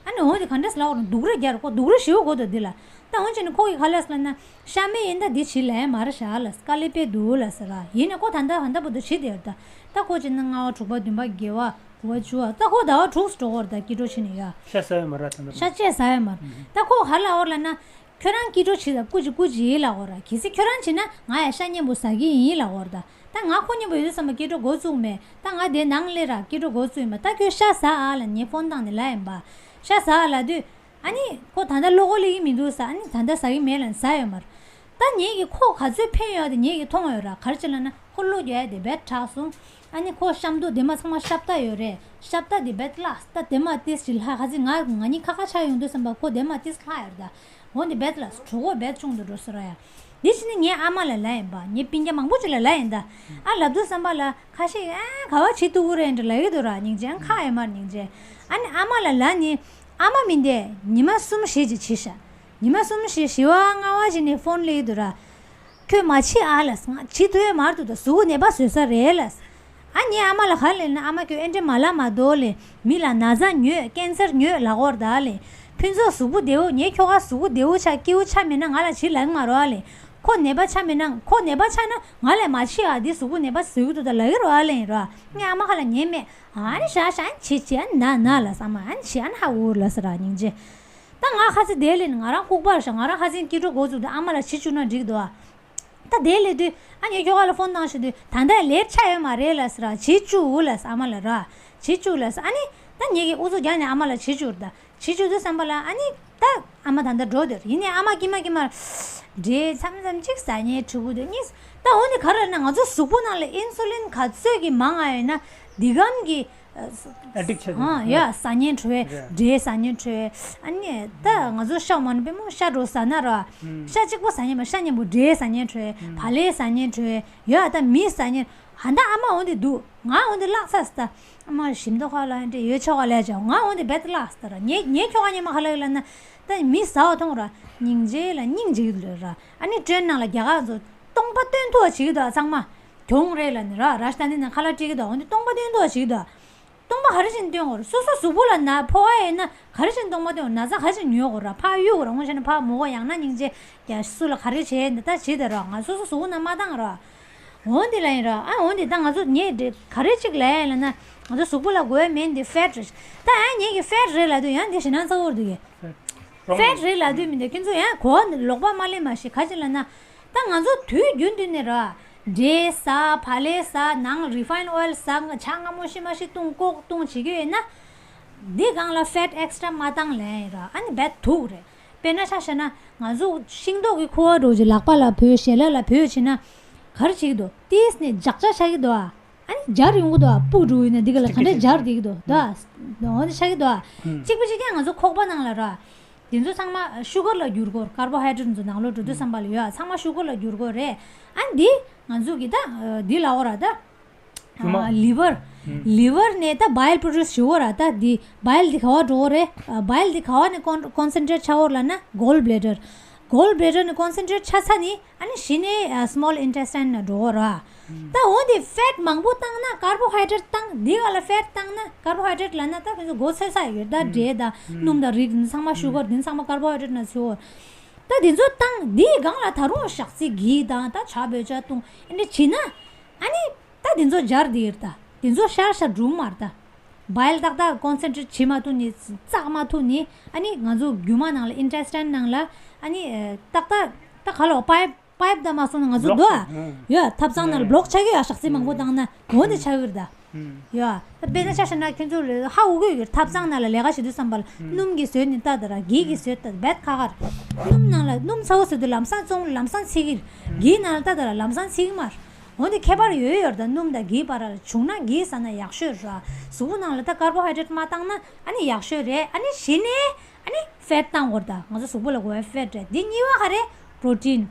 ཨ་ནི་འོ་དེ་ག་འདྲས་ལབ་དགོས་ར། སྡུག་རུས་རྒྱག་ར། ཁོ་སྡུག་རུས་ཞེ་པོ་གོ་འདུག་འདི་ལ། ད་འོན་ཀྱང་ནི་ཁོ་གིས་ག་ལབ་ཟེར་ལབ་ན། ཤ་མེད་ཡིན་ད་འདི་བྱེད་ལས་མ་རེད་ཤག་ལ། དཀའ་ལས་དཔེ་འདུག་ལ་ཟེར་ར། ཡིན་ནའི་ཁོ་ད་ལྟ་ད་ལྟ་བར་དུ་བྱེད་བསྡད་ཡོད་ར་ད། ད་ཁོ་བྱས་ན་ལྔ་པ་དྲུག་པ་བདུན་པ་བརྒྱད་པ་དགུ་པ་བཅུ་པ། ད་ཁོ་ཟླ་བ་དྲུག་འགྲོ་གི་རེད་ད། ཀི་ཊོ་བྱས་ནས་ཡ། ཤ་ཟ་ཡ་མ་རེད་ད་ལྟ། ཤ་ཅིག་ཟ་ཡ་མ་རེད། ད་ཁོ་ག་ལབ་ཡོད་ལབ་ན། ཁྱོད་རང་ཀི་ཊོ་བྱེད་ད་ཀུ་ཅི་ཀུ་ཅི་ཡིན་ལབ་ཡོད་ར། གལ་སྲིད་ཁྱོད་རང་བྱེད་ན་ང་ཡང་ཤ་མཉེན་པོ་ཟ་གི་ཡིན་ལབ་ཡོད་ར་ད། ད་ང་ཁོ་མཉེན་པོ་ཡོད་དུས་ཙམ་པ་ཀི་ཊོ་འགོ་བཙུགས་མེད། ད་ང་དེ་ནང་སླེབས་ར་ཀི་ཊོ་འགོ་བཙུགས་ཡིན་པ། ད་ཁྱོད་ཤ་ཟ་ཨ་ལབ་ངས་ཕོན་བཏང་ནས་ལབ་ཡིན་པ། ཤ་ཟ་ཨ་ལབ་དུས། ཨ་ནི་ཁོ་ད་ལྟ་བློ་ཁོག་སླེབས་ཀྱི་མི་འདུག་ཟེར། ཨ་ནི་ད་ལྟ་ཟ་གི་མེད་ལབ་ནས་ཟ་ཡོད་མ་རེད། ད་ངེད་ཀྱིས་ཁོ་ག་ཚོད་ཕན་ཡོད་དེ་ངེད་ཀྱིས་མཐོང་ཡོད་ར། ག་རེ་བྱས་ལབ་ན་ཁོ་བློ་རྒྱག་ཡ་དེ་རྦད་དྲག་སོང་། ཨ་ནི་ཁོ་གཤམ་དུ་དེ་མ་ཚང་མ་ཤ་སྟག་ཡོད་རེད། ཤ་སྟག་དེ་རྦད་ལ་ད་དེ་མ་ཏིས་ཅིག་ལྷག་ག་ཚོད་ང་ང་གཉིས་ཁ་ཁ་ཆགས་ཡོང་དུས་ཙམ་པ་ཁོ་དེ་མ་ཏིས་ལྷག་ཡོད་ར་ད། འོ་འདི་རྦད་ལ་གྲོད་ཁོག་རྦད་ཆུང་དུ་འགྲོ་ཟེར་ར་ཡ། འདི་ཕྱི་ནི་ངའི་ཨ་མ་ལ་ལབ་ཡིན་པ། ངའི་སྤུན་ཀྱག་མང་པོ་ཅིག་ལ་ལབ་ཡིན་ད། ཨ་ལབ་དུས་ཙམ་པ་ལ་ཁ་ཤས་ཨ་ག་བ་བྱེད་ཐུབ་ཀྱི་རེད་འདྲ་ལབ་ཀྱི་འདུག་ར། སྙིང་རྗེ། ཨ་ཁག་ཡོད་མ་རེད། སྙིང་རྗེ། ཨ་ནི་ཨ་མ་ལ་ལབ་ནི། ཨ་མ་མིན་ཏེ་ཉི་མ་གསུམ་བཞི་ཅིག་བྱས་ཤག་ཉི་མ་གསུམ་བཞི་བཞི་པ་ལྔ་པ་ཅིག་ནས་ཕོན་སླེབས་ཀྱི་འདུག་ར། ཁྱོད་མ་བྱེད་ཨ་ལབ། ང་བྱེད་ཐུབ་ཡོད་མ་རེད་འདུག་ད་གཟུགས་པོ་ནད་པ་བཟོས་ས་རེད་ལབ། ཨ་ངའི་ཨ་མ་ལ་ག་ལབ་ན། ཨ་མ་ཁྱོད་ཨེ་འདྲ་མ་ལབ་མ་གཏོགས་ལབ། མི་ལ་ན་ཚ་ཉོས་ཀན་སར་ཉོས་ལབ་ཀྱི་ཡོད་རེད་ད་ལབ། ཕུན་ཚོགས་གཟུགས་པོ་བདེ་པོ། ངའི་ཁྱོ་ག་གཟུགས་པོ་བདེ་པོ་ཆགས་སྐྱིད་པོ་ཆགས་མེད་ན་ང་ལ་བྱེད་ལབ་ཀྱི་མ་རེད་ཨ་ལབ། ཁོ་ནད་པ་ཆགས་མེད་ན། ཁོ་ནད་པ་ཆགས་ན་ང་ལ་མ་བྱེད་ཨ། འདི་གཟུགས་པོ་ནད་པ་བཟོས་ཀྱི་འདུག་ད་ལབ་ཀྱི་རེད་ཨ་ལབ་ཡིན་ར། ངའི་ཨ་མ་ཁ་ལ་ཉན་མེད། ཨ་ནི་ཤ་ཤ་ཨ་ནི་བྱེད་བྱེད་ཨ་ནི་ན་ན་ལབ། ཨ་མ་ཨ་ནི་བྱེད་ཨ་ནི་ཧ་འུར་ལབ་ཟེར་ར། སྙིང་རྗེ། ད་ང་ཁ་སང་དེ་ལས་ནི་ང་རང་ལྐུགས་པ་རེད་ཤག་ང་རང་ཁ་སང་སྐྱིད་འགྲོ་འགོ་བཙུགས་དུས་ཨ་མ་ལ་བྱེད་བཅུག་ན་འགྲིག་འདུག་ཨ། ད་དེ་ལས་དུས་ཨ་ངའི་ཁྱོ་ག་ལ་ཕོན་བཏང་བྱས་དུས་ད་ལྟ་ལས་ཆགས་ཡོད་མ་རེད་ལབ་ཟེར་ར། བྱེད་བཅུག་ལབ་ཟེར། ཨ་མ་ལ་ར། བྱེད་བཅུག་ལབ་ཟེར། ཨ་ནི་ད་ངེད་ཀྱིས་ཨུ་ཚུགས་རྒྱག་ནས་ཨ་མ་ལ་བྱེད་བཅུག་ར། ད་བྱེད་བཅུག་དུས་ཙམ་པ་ལ་ཨ་ནི་ད་ཨ་མ་ད་ལྟ་འགྲོ་འདོད་རེད། ཡིན་ནའི་ཨ་མ་ཀྱི་མ་ཀྱི་མར་འབྲས་མཚམས་མཚམས་གཅིག་ཟ་མཁན་ཕྲུ་གུ་དེ་གཉིས། ད་འོ་ནི་ག་རེ་ལབ་ན། ང་ཚོ་གཟུགས་པོ་ནང་ལ་ཨིན་སུ་ལིན་ག་ཚོད་ཀྱི་མང་ང་ཡོད་ན་འདི་གམ་གྱི་ཨ་ས་ཨེ་ཌིག་ཆགས་ཀྱི་ཨ་འདུག་ཡ་ཟ་མཁན་འཕྲོད། རེད། འབྲས་ཟ་མཁན་འཕྲོད། ཨ་ནི་ད་ང་ཚོ་ཤ་མ་ནི་པུས་མོ་ཤ་འགྲོ་ཟ་ན་ར། ཧུམ། ཤ་གཅིག་པོ་ཟ་མཁན་མ། ཤ་མཉམ་པོ་འབྲས་ཟ་མཁན་འཕྲོད། ཧུམ། བག་ལེབ་ཟ་མཁན་འཕྲོད། ཡ་ད་མི་ཟ་མཁན། ཨ་ད་ཨ་མ་འོ་འདི་འདུག་ང་འོ་འདི་བརླག་ཚར་སོང་ད། ཨ་མ་ཞིམ་མདོག་ཁ་ལ་འདྲ་ཡོད་ཆོག་ག་ལས་ཀྱང་ང་འོ་འདི་རྦད་བརླག་སོང་ད་ར། ངའི་ངའི་ཁྱོ་ག་ཉི་མ་ཁ་ལག་ལ་ན་ད་མི་ཟ་བ་མཐོང་ར། སྙིང་རྗེ་ལ་སྙིང་རྗེ་གི་ལོས་ར། ཨ་ནི་ཊེན་ནང་ལ་རྒྱ་གར་ཚོ་སྟོང་པ་སྟོན་ཐུབ་པ་བྱེད་ཀྱི་འདུག་ཚང་མ་གྱོང་རེད་ལབ་ནི་ར། རཱཇ་ཐ་ནི་ནང་ཁ་ལག་སྤྲད་ཀྱི་འདུག་འོ་འདི་སྟོང་པ་སྟོན་ཐུབ་པ་བྱེད་ཀྱི་འདུག་སྟོང་པ་ག་རེ་བྱས་ནས་སྟོན་དགོས་རེད། སོ་སོ་གཟུགས་པོ་ལ་ན་ཕོག་པ་ཡིན་ན་ག་རེ་བྱས་ནས་སྟོང་པ་སྟོན། ན་ཚ་ག་རེ་བྱས་ནས་ཉོ་དགོས་རེད། ཕར་གཡུག་དགོས་རེད། འོ་བྱས་ན་ཕར་མོ་གོ་ཡང་ན་སྙིང་རྗེ་ཡ་སུ་ལ་ག་རེ་བྱས་ནས་ད་བྱེད་དེ་ར། ང་སོ་སོ་གཟུགས་པོ་ན་མ་བཏང་ར། འོ་འདི་ལ་ཡིན་ར། ཨ་འོ་འདི་ད་ང་ཚོ་ངས་འདི་ག་རེ་གཅིག་ལབ་ཡ་ལབ་ན། ང་ཚོ་གཟུགས་པོ་ལ་དགོས་ཡ་མེད་འདི་ཕེཊ་རེད། ད་ཨ་ངས་ཀྱི་ཕེཊ་རེད་ལབ་དུས་ཡང་འདི་ཞེད་སྣང་ཚ་པོ་རེད་འདུག་གས། ཕེཊ་རེད་ལབ་དུས་མི་འདུག་ཁྱེད་ཚོ་ཡང་གོ་བ་ལོག་པ་མ་ལེན་མ་ཤེས། ག་ཅི་ལབ་ན། ད་ང་ཚོ་དུས་རྒྱུན་དུ་ནས་ར། འབྲས་ཟ། བག་ལེབ་ཟ། ནང་རི་ཕའིན་ཨོའེལ་ཟ། ཇ་མངར་མོ་ཤི་མ་ཤི་བཏུང་ཀོག་བཏུང་བྱེད་ཀྱི་ཡོད་ན། འདི་སྒང་ལ་ཕེཊ་ཨེགས་ཊྲ་མ་བཏང་ལབ་ཡིན་ར། ཨ་ནི་རྦད་དུག་རེད། དཔེར་ན་ཆ་བཞག་ན་ང་ཚོ་ཤིང་ཏོག་གི་ཁུ་བ་འདྲ་བོ་ཅིག་ལག་པ་ལ་བོས། ཞལ་ལག་ལ་བོས་བྱས་ན་ག་རེ་བྱེད་ཀྱི་འདུག་ཏིས་ནས་འཇག་འཇག་ཆགས་ཀྱི་འདུག་ཨ། ཨ་ནི་འབྱར་ཡོང་གི་འདུག་ཨ། སྤུ་འདྲ་བོ་ཡིན་ན་འདི་ག་ལ་ག་འདྲ་འབྱར་བསྡད་ཀྱི་འདུག་འདུག་ཨ། འོ་འདི་ཆགས་ཀྱི་འདུག་ཨ། གཅིག་པ་གཅིག་རྐྱང་ང་ཚོ་ཁོག་པ་ནང་ལ་ར། དེ་ཚོ་ཚང་མ་ཤུ་གར་ལ་འགྱུར་གྱི་ཡོད་རེད། ཀར་བོ་ཧའི་ཌེ་རེཊ་ཚོ་ནང་ལོགས་འགྲོ་དུས་ཙམ་པ་ལ་ཡོད་ཨ། ཚང་མ་ཤུ་གར་ལ་འགྱུར་གྱི་ཡོད་རེད། ཨ་ནི་འདི་ང་ཚོ་གི་ད་འདི་ལབ་དགོས་ར་ད། རྒྱུ་མ། ལི་ཝར། ལི་ཝར་ནས་ད་བའིལ་པྲོ་ཌུས་བྱེད་དགོས་ར། ད་འདི་བའིལ་འདི་ག་བ་འགྲོ་གི་རེད། བའིལ་འདི་ག་བ་ནས་ཀོན་ཀོན་སེན་ཊྲེཊ་ཆགས་ཀྱི་ཡོད་རེད་ལབ་ན་གོལ་བྷི་ལེ་ཌར། གོལ་བྷི་ལེ་ཌར་ནས་ཀོན་སེན་ཊྲེཊ་ཆགས་ཚར་ནི། ཨ་ནི་གཞི་ནས་སི་མོལ་ཨིན་ཊེས་ཊིན་ནང་འགྲོ་གི་ར། ད་འོ་འདི་ཕེཊ་མང་པོ་བཏང་ན་ཀར་བོ་ཧའི་ཌེ་རེཊ་བཏང་། འདི་ག་ལ་ཕེཊ་བཏང་ན་ཀར་བོ་ཧའི་ཌེ་རེཊ་ལབ་ན་ད་ཁྱོད་ཚོ་མགོ་ཚོས་ས་ཡོད་ད། འབྲས་དང་སྣུམ་དང་རིགས་འདི་ཚང་མ་ཤུ་གར་འདི་ཚང་མ་ཀར་བོ་ཧའི་ཌེ་རེཊ་ནང་ཚུད་ཡོད། ད་འདི་ཚོ་བཏང་། འདིའི་སྒང་ལ་ད་རུང་ཞག་ཚི་གི་དང་ད་ཇ་བོད་ཇ་བཏུང་ཨེ་འདྲ་བྱེད་ན། ཨ་ནི་ད་འདི་ཚོ་འབྱར་འདི་རེད་ད། འདི་ཚོ་ཤར་ཤར་འགྲུབ་མ་རེད་ད། བའིལ་ཏག་ཏག་ཀོན་སེན་ཊྲེཊ་བྱེད་མ་ཐུབ་ནི། བཙག་མ་ཐུབ་ནི། ཨ་ནི་ང་ཚོ་རྒྱུ་མ་ནང་ལ་ཨིན་ཊེས་ཊིན་ནང་ལ་ཨ་ནི་ཏག་ཏག་ད་ག་ལོ་པའིབ་པའིབ་དང་མ་སོང་ན་ང་ཚོ་འདུག་ཨ། ཡ་ཐབ་ཚང་ནང་ལ་བྷི་ལོག་ཆགས་ཀྱི་ཡ། ཞག་ཚི་མང་པོ་བཏང་ན་འོ་འདི་ཆགས་ཀྱི་རེད་ད། ཡ་ད་དཔེར་ན་ཆ་བཞག་ན་ཁྱོད་ཚོ་ལ་ཧ་གོ་གི་ཡོད། ཐབ་ཚང་ནང་ལ་ལས་ཀ་བྱེད་དུས་ཙམ་པ་ལ་སྣུམ་གྱིས་བཟོས་ནི་ལྟ་དང་ར། གྱི་གིས་བཟོས་ལྟ་རྦད་ཁག་ཁག་རེད། སྣུམ་ནང་ལ་སྣུམ་ཚ་པོ་བཟོས་དུས་ལམ་སང་བཙོང་ལམ་སང་ཚིག་གི་རེད། གྱི་ནང་ལ་ལྟ་དང་ར་ལམ་སང་ཚིག་གི་མ་རེད། འོ་འདི་ཁྱད་པར་ཡོད་ཡོད་རེད་ད། སྣུམ་དང་གྱི་བར་ལ་བྱུང་ན་གྱི་ཟ་ན་ཡག་ཤོས་རེད་ར། གཟུགས་པོ་ནང་ལ་ད་ཀར་བོ་ཧའི་ཌེ་རེཊ་མ་བཏང་ན་ཨ་ནི་ཡག་ཤོས་རེད། ཨ་ནི་གཞི་ནས་ཨ་ནི་ཕེཊ་བཏང་དགོས་རེད་ད། ང་ཚོ་གཟུགས་པོ་ལ་དགོས་ཡ་ཕེཊ་རེད། འདི་གཉིས་པ་ག་རེ། པྲོ་ཊིན།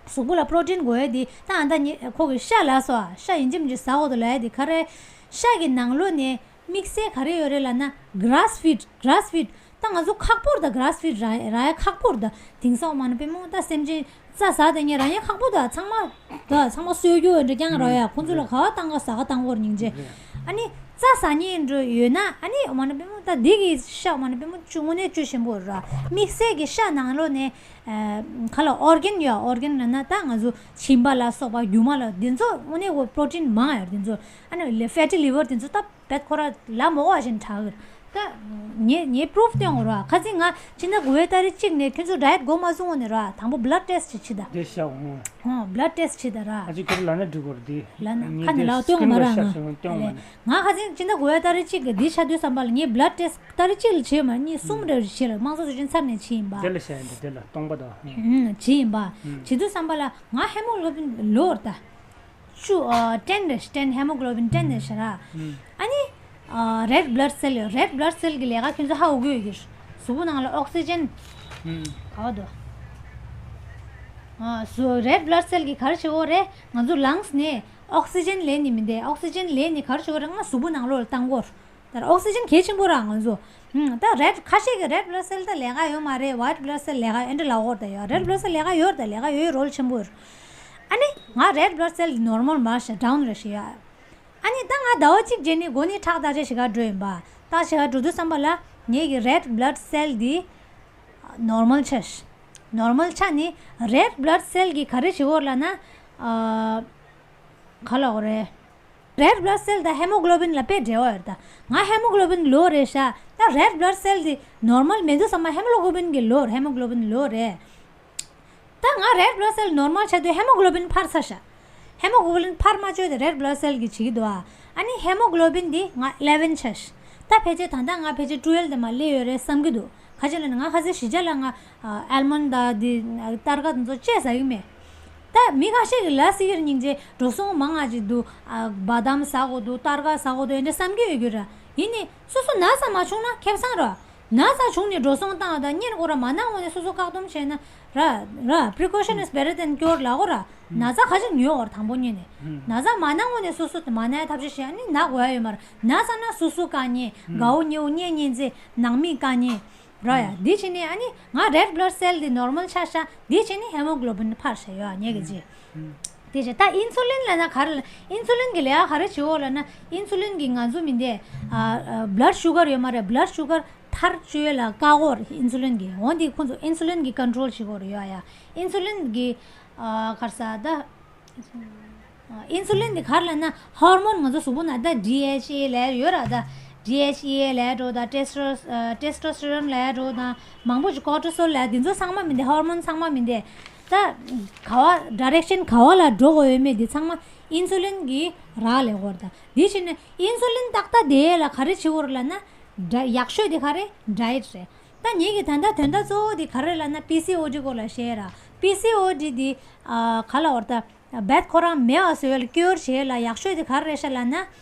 གཟུགས་པོ་ལ་པྲོ་ཊིན་དགོས་ཡ་འདི་ད་ཨ་ད་ཉི་ཁོ་གི་ཤ་ལ་སོགས་ཤ་ཡིན་གཅིག་མིན་གཅིག་ཟ་དགོས་འདུག་ལབ་ཡ་འདི་ག་རེ། ཤ་གི་ནང་ལོགས་ནས་དམིགས་བསལ་ག་རེ་ཡོད་རེད་ལབ་ན་གྷ་རཱ་སི་ཕིཌ། གྷ་རཱ་སི་ཕིཌ་ད་ང་ཚོ་ཁག་པོ་རེད་ད། གྷ་རཱ་སི་ཕིཌ་རག་རག་ཡ་ཁག་པོ་རེད་ད། དེང་སང་མ་ན་པུས་མོ་ད་སེམས་ཅན་རྩྭ་ཟ་དེ་ཉེ་རག་ཡ་ཁག་པོ་ད། ཚང་མ་ད་ཚང་མ་གསོད་རྒྱུ་འདྲ་རྐྱང་རག་ཡ། ཁོང་ཚོ་ལ་ག་བ་བཏང་ག་ཟ་ག་བཏང་དགོས་རེད་སྙིང་རྗེ། ཨ་ནི་རྩྭ་ཟ་མཁན་འདྲ་ཡོད་ན་ཨ་ནི་མ་ན་པུས་མོ་ད་འདི་གི་ཤ་མ་ན་པུས་མོ་བཅུ་དངོས་གནས་བཅུད་ཆེན་པོ་རེད་ར། དམིགས་བསལ་གྱི་ཤ་ནང་ལོགས་ནས་ཨ་ག་ལ་ཨོར་གན་ཡོད། ཨོར་གན་ལབ་ན་ད་ང་ཚོ་མཆིན་པ་ལ་སོགས་པ་རྒྱུ་མ་ལ་འདི་ཚོ་དངོས་གནས་ཁོ་པྲོ་ཊིན་མང་ཡོད་རེད་འདི་ཚོ། ཨ་ནི་ཕེ་ཊི་ལི་ཝར་འདི་ཚོ་ད་བེད་ཁོ་ར་ལ་མོ་བ་བཞིན་དྲག་གི་རེད། ད་ངས་ངས་པུ་རུབ་སྟོན་དགོས་ར། ཁ་སང་ང་སྤྱི་ཟླ་དགུ་པའི་ཏ་རིག་གཅིག་ནས་ཁྱོད་ཚོ་ཌའེ་ཡེཊ་འགོ་མ་བཟུང་བ་ནས་ར། དང་པོ་བྷི་ལཌ་ཊེ་སི་ཊི་བྱེད་ད། དེ་ཤ་འོང་། ཧོ་བྷི་ལཌ་ཊེ་སི་ཊི་བྱེད་ད་ར། ཨ་ཅིག་ཁྱོད་ལ་ན་འགྲིག་གོ་ར་དེ། ལ་ན་ངས་ཁ་ནས་དེ་ལ་སྟོན་གོ་མ་ར། སི་ཀིན་ལ་ཤ་ང་ཤ་སྟོན་གོ་མ་ནས། ང་ཁ་སང་སྤྱི་ཟླ་དགུ་པའི་ཏ་རིག་གཅིག་གི་འདི་ཆ་དུས་ཙམ་པ་ལ་ངས་བྷི་ལཌ་ཊེ་སི་ཊི་ཏ་རིག་གཅིག་ལ་བྱས་མ་གཉིས་གསུམ་རེ་བྱས་ལ་དམངས་གཙོ་ཚོགས་ཆེན་ཚར་ནས་བྱས་ཡིན་པ། དེ་ལ་བྱས་ཡིན་ད། དེ་ལ་སྟོང་པ་དང་། ཧུམ། བྱས་ཡིན་པ། བྱེད་དུས་ཙམ་པ་ལ་ང་ཧེ་མོ་གློ་བིན་ལོ་ར་ད། བཅུ་ཨ་ཊེན་རེད། ཊེན་ཧེ་མོ་གློ་བིན་ཊེན་རེད་ཤག་ར། ཨ་ནི་ཨ་རེཌ་བྷི་ལཌ་སེལ་ཡོད། རེཌ་བྷི་ལཌ་སེལ་གི་ལས་ཀ་ཁྱོད་ཚོ་ཧ་གོ་གི་ཡོད་ཀྱི། གཟུགས་པོ་ནང་ལ་ཨོག་སི་ཇན་ག་བ་འདུག་ཨ་སུ་རེཌ་བྷ་ལཌ་སེལ་གྱིས་ག་རེ་བྱེད་ཀྱི་ཡོད་རེད། ང་ཚོ་ལངས་ནས་ཨོག་སི་ཇན་ལེན་ནི་མི་འདུག་ཨོག་སི་ཇན་ལེན་ནི་ག་རེ་བྱེད་ཀྱི་ཡོད་རེད། ང་གཟུགས་པོ་ནང་ལོགས་ལ་བཏང་གི་ཡོད་རེད། ད་ཨོག་སི་ཇན་གལ་ཆེན་པོ་ར་ང་ཚོ། ཧུམ། ད་རེཌ་ཁ་ཤས་ཀྱིས་རེཌ་བྷ་ལཌ་སེལ་ད་ལས་ཀ་ཡོད་མ་རེད། ཝའིཊ་བྷ་ལཌ་སེལ་ལས་ཀ་ཡོད་འདྲ་ལབ་ཀྱི་ཡོད་རེད། ད་ཡོད་རེཌ་བྷ་ལཌ་སེལ་ལས་ཀ་ཡོད་རེད། ད་ལས་ཀ་ཡོད་ཡོད་རོལ་ཆེན་པོ་ཡོད། ཨ་ནི་ང་རེཌ་བྷ་ལཌ་སེལ་ནོར་མལ་མ་རེད་ཤག་ཌའོན་རེད་ཤག་ཡ། ཨ་ནི་ད་ང་ཟླ་བ་གཅིག་རྗེས་ནས་འགོ་ནས་ཁྲག་བརྟག་དཔྱད་བྱེད་ག་འགྲོ་ཡིན་པ། བརྟག་དཔྱད་བྱེད་ག་འགྲོ་དུས་ཙམ་པ་ལ་ངེད་ཀྱི་རེཌ་བྷ་ལཌ་སེལ་འདི་ནོར་མལ་ཆགས་ཤག་ནོར་མལ་ཆགས་ནི་རེཌ་བྷ་ལཌ་སེལ་གྱིས་ག་རེ་བྱེད་ཀྱི་ཡོད་རེད་ལབ་ན། ཨ། ག་ལབ་དགོས་རེད། རེཌ་བྷ་ལཌ་སེལ་དང་ཧེ་མོ་གྷི་ལོ་བིན་ལ་དཔེ་འབྲེལ་བ་ཡོད་རེད་ད། ང་ཧེ་མོ་གྷི་ལོ་བིན་ལོ་རེད་ཤག་ད་རེཌ་བྷ་ལཌ་སེལ་འདི་ནོར་མལ་མེད་དུས་ཙམ་པ་ཧེ་མོ་གྷི་ལོ་བིན་གྱི་ལོ་རེད། ཧེ་མོ་གྷི་ལོ་བིན་ལོ་རེད། ད་ང་རེཌ་བྷ་ལཌ་སེལ་ནོར་མལ་ཆགས་དུས་ཧེ་མོ་གྷི་ལོ་བིན་འཕར་ཚར་ཤག་ཧེ་མོ་གྷི་ལོ་བིན་འཕར་མ་བཅུག་དེ་རེཌ་བྷ་ལཌ་སེལ་གྱིས་བྱེད་ཀྱི་འདུག་ཨ་ནི་ཧེ་མོ་གྷི་ལོ་བིན་འདི་ང་ཨི་ལེ་བན་ཆགས་ཤག་ད་ཕལ་ཆེར་ད་ལྟ་ང་ཕལ་ཆེར་ཊུ་ཝེལ་དེ་མར་སླེབས་ཡོད་རེད་བསམ་གྱི་འདུག་ག་ཅི་ལབ་ན་ང་ཁ་སང་གཞིས་ཆགས་ལ་ང་ཨལ་མོན་ཌི་དང་དེ་སྟར་ཀ་དེ་ཚོ་ཅིག་ཟ་གི་མེད། ད་མི་ཁ་ཤས་ཀྱིས་ལབ་སྲིད་ཀྱི་རེད། སྙིང་རྗེ། འགྲོ་སོང་མང་ང་ཅིག་འདུག་ཨ། བ་དམ་ཟ་དགོས་འདུག་སྟར་ཀ་ཟ་དགོས་འདུག་འདྲ་བསམ་གྱི་ཡོད་ཀྱི་རེད། ཡིན་ནའི་སོ་སོ་ན་ཚ་མ་བྱུང་ན་ཁེ་བཟང་རེད། ན་ཚ་བྱུང་ནས་འགྲོ་སོང་བཏང་དང་གཉེན་ཁོ་ར་མ་ན་འོང་ནས་སོ་སོ་བཀག་སྡོམ་བྱས་ན་ར་ར། Precaution is better than cure ལབ་ཀྱི་ཡོད་རེད། ན་ཚ་ག་ཅིག་ཉོས་ཡོད་རེད་དང་པོ་ཉིད་ནས། ན་ཚ་མ་ན་འོང་ནས་སོ་སོ་མ་ན་ཡ་ཐབས་ཤེས་བྱས་ནས་ན་དགོས་ཡ་ཡོད་མ་རེད། ན་ཚ་ན་སོ་སོ་དཀའ་ངལ། དགའ་བོ་ཉེ་བོ་གཉེན་ཉེ་ཚེ་ནང་མི་དཀའ་ངལ། ར་ཡ། འདི་བྱས་ནས་ཨ་ནི་ང་རེཌ་བྷ་ལཌ་སེལ་འདི་ནོར་མལ་ཆགས་ཤག་འདི་བྱས་ནས་ཧེ་མོ་གྷི་ལོ་བིན་འཕར་ཤག་ཡོད་ཉེ་གི་ཅི། དེ་བྱས་ད་ཨིན་སུ་ལིན་ལབ་ན་ག་རེ་ལབ། ཨིན་སུ་ལིན་གྱི་ལས་ཀ་ག་རེ་བྱེད་འོ་ལབ་ན། ཨིན་སུ་ལིན་གྱིས་ང་ཚོ་མི་འདི་ཨ་ཨ་བྷ་ལཌ་ཤུ་གར་ཡོད་མ་རེད། བྷ་ལཌ་ཤུ་གར་མཐར་བཅུག་ཡས་ལ་བཀག་འོ་རེད། ཨིན་སུ་ལིན་གྱིས། འོ་འདི་ཁོང་ཚོ་ཨིན་སུ་ལིན་གྱིས་ཀོན་ཊོལ་བྱེད་འོ་རེད་ཡོད་ཡ། ཨིན་སུ་ལིན་གྱིས་ཨ་ག་རེ་ཟ་ད། ཨིན་སུ་ལིན་འདི་ག་རེ་ལབ་ན་ཧོར་མོན། ང་ཚོ་གཟུགས་པོ་ནང་ད་ཌི་ཨེཆ་ཨེ་ལབ་ཡོད་ར། ད་ཌི་ཨེཆ་ཨེ་ལབ་འགྲོ་ད་ཊེས་ཊོ་ཨ་ཊེས་ཊོ་སི་ཊེ་རོན་ལབ་འགྲོ་ད་མང་པོ་ཅིག་ཀོར་ཊི་སོལ་ལབ་འདི་ཚོ་ཚང་མ་མི་འདི་ཧོར་མོན་ཚང་མ་མི་འདི་ད་ག་བ་ཌའི་རེག་ཤན་ག་བ་ལ་འགྲོ་དགོས་ཡོད་མེད་འདི་ཚང་མ་ཨིན་སུ་ལིན་གྱིས་རག་ལས་འོ་ར། ད་འདི་བྱས་ནས་ཨིན་སུ་ལིན་ཏག་ཏག་དེ་ལ་ག་རེ་བྱེད་འོ་ར་ལབ་ན་ཌ་ཡག་ཤོས་དེ་ག་རེ་ཌའེ་ཊི་རེད། ད་ངེད་ཀྱི་ད་ལྟ་དོན་དག་གཙོ་བོ་དེ་ག་རེ་ལབ་ན་པི་སི་ཨོ་ཌི་སྐོར་ལ་བཤད་ར། པི་སི་ཨོ་ཌི་དེ་ཨ་ག་ལབ་འོ་ར། ད་བད་ཁོ་རང་མེད་པ་བཟོ་ཡས་ལ་ཀིའུར་བྱེད་ཡས་ལ་ཡག་ཤོས་དེ་ག་རེ་རེད་ཤག་ལབ་ན་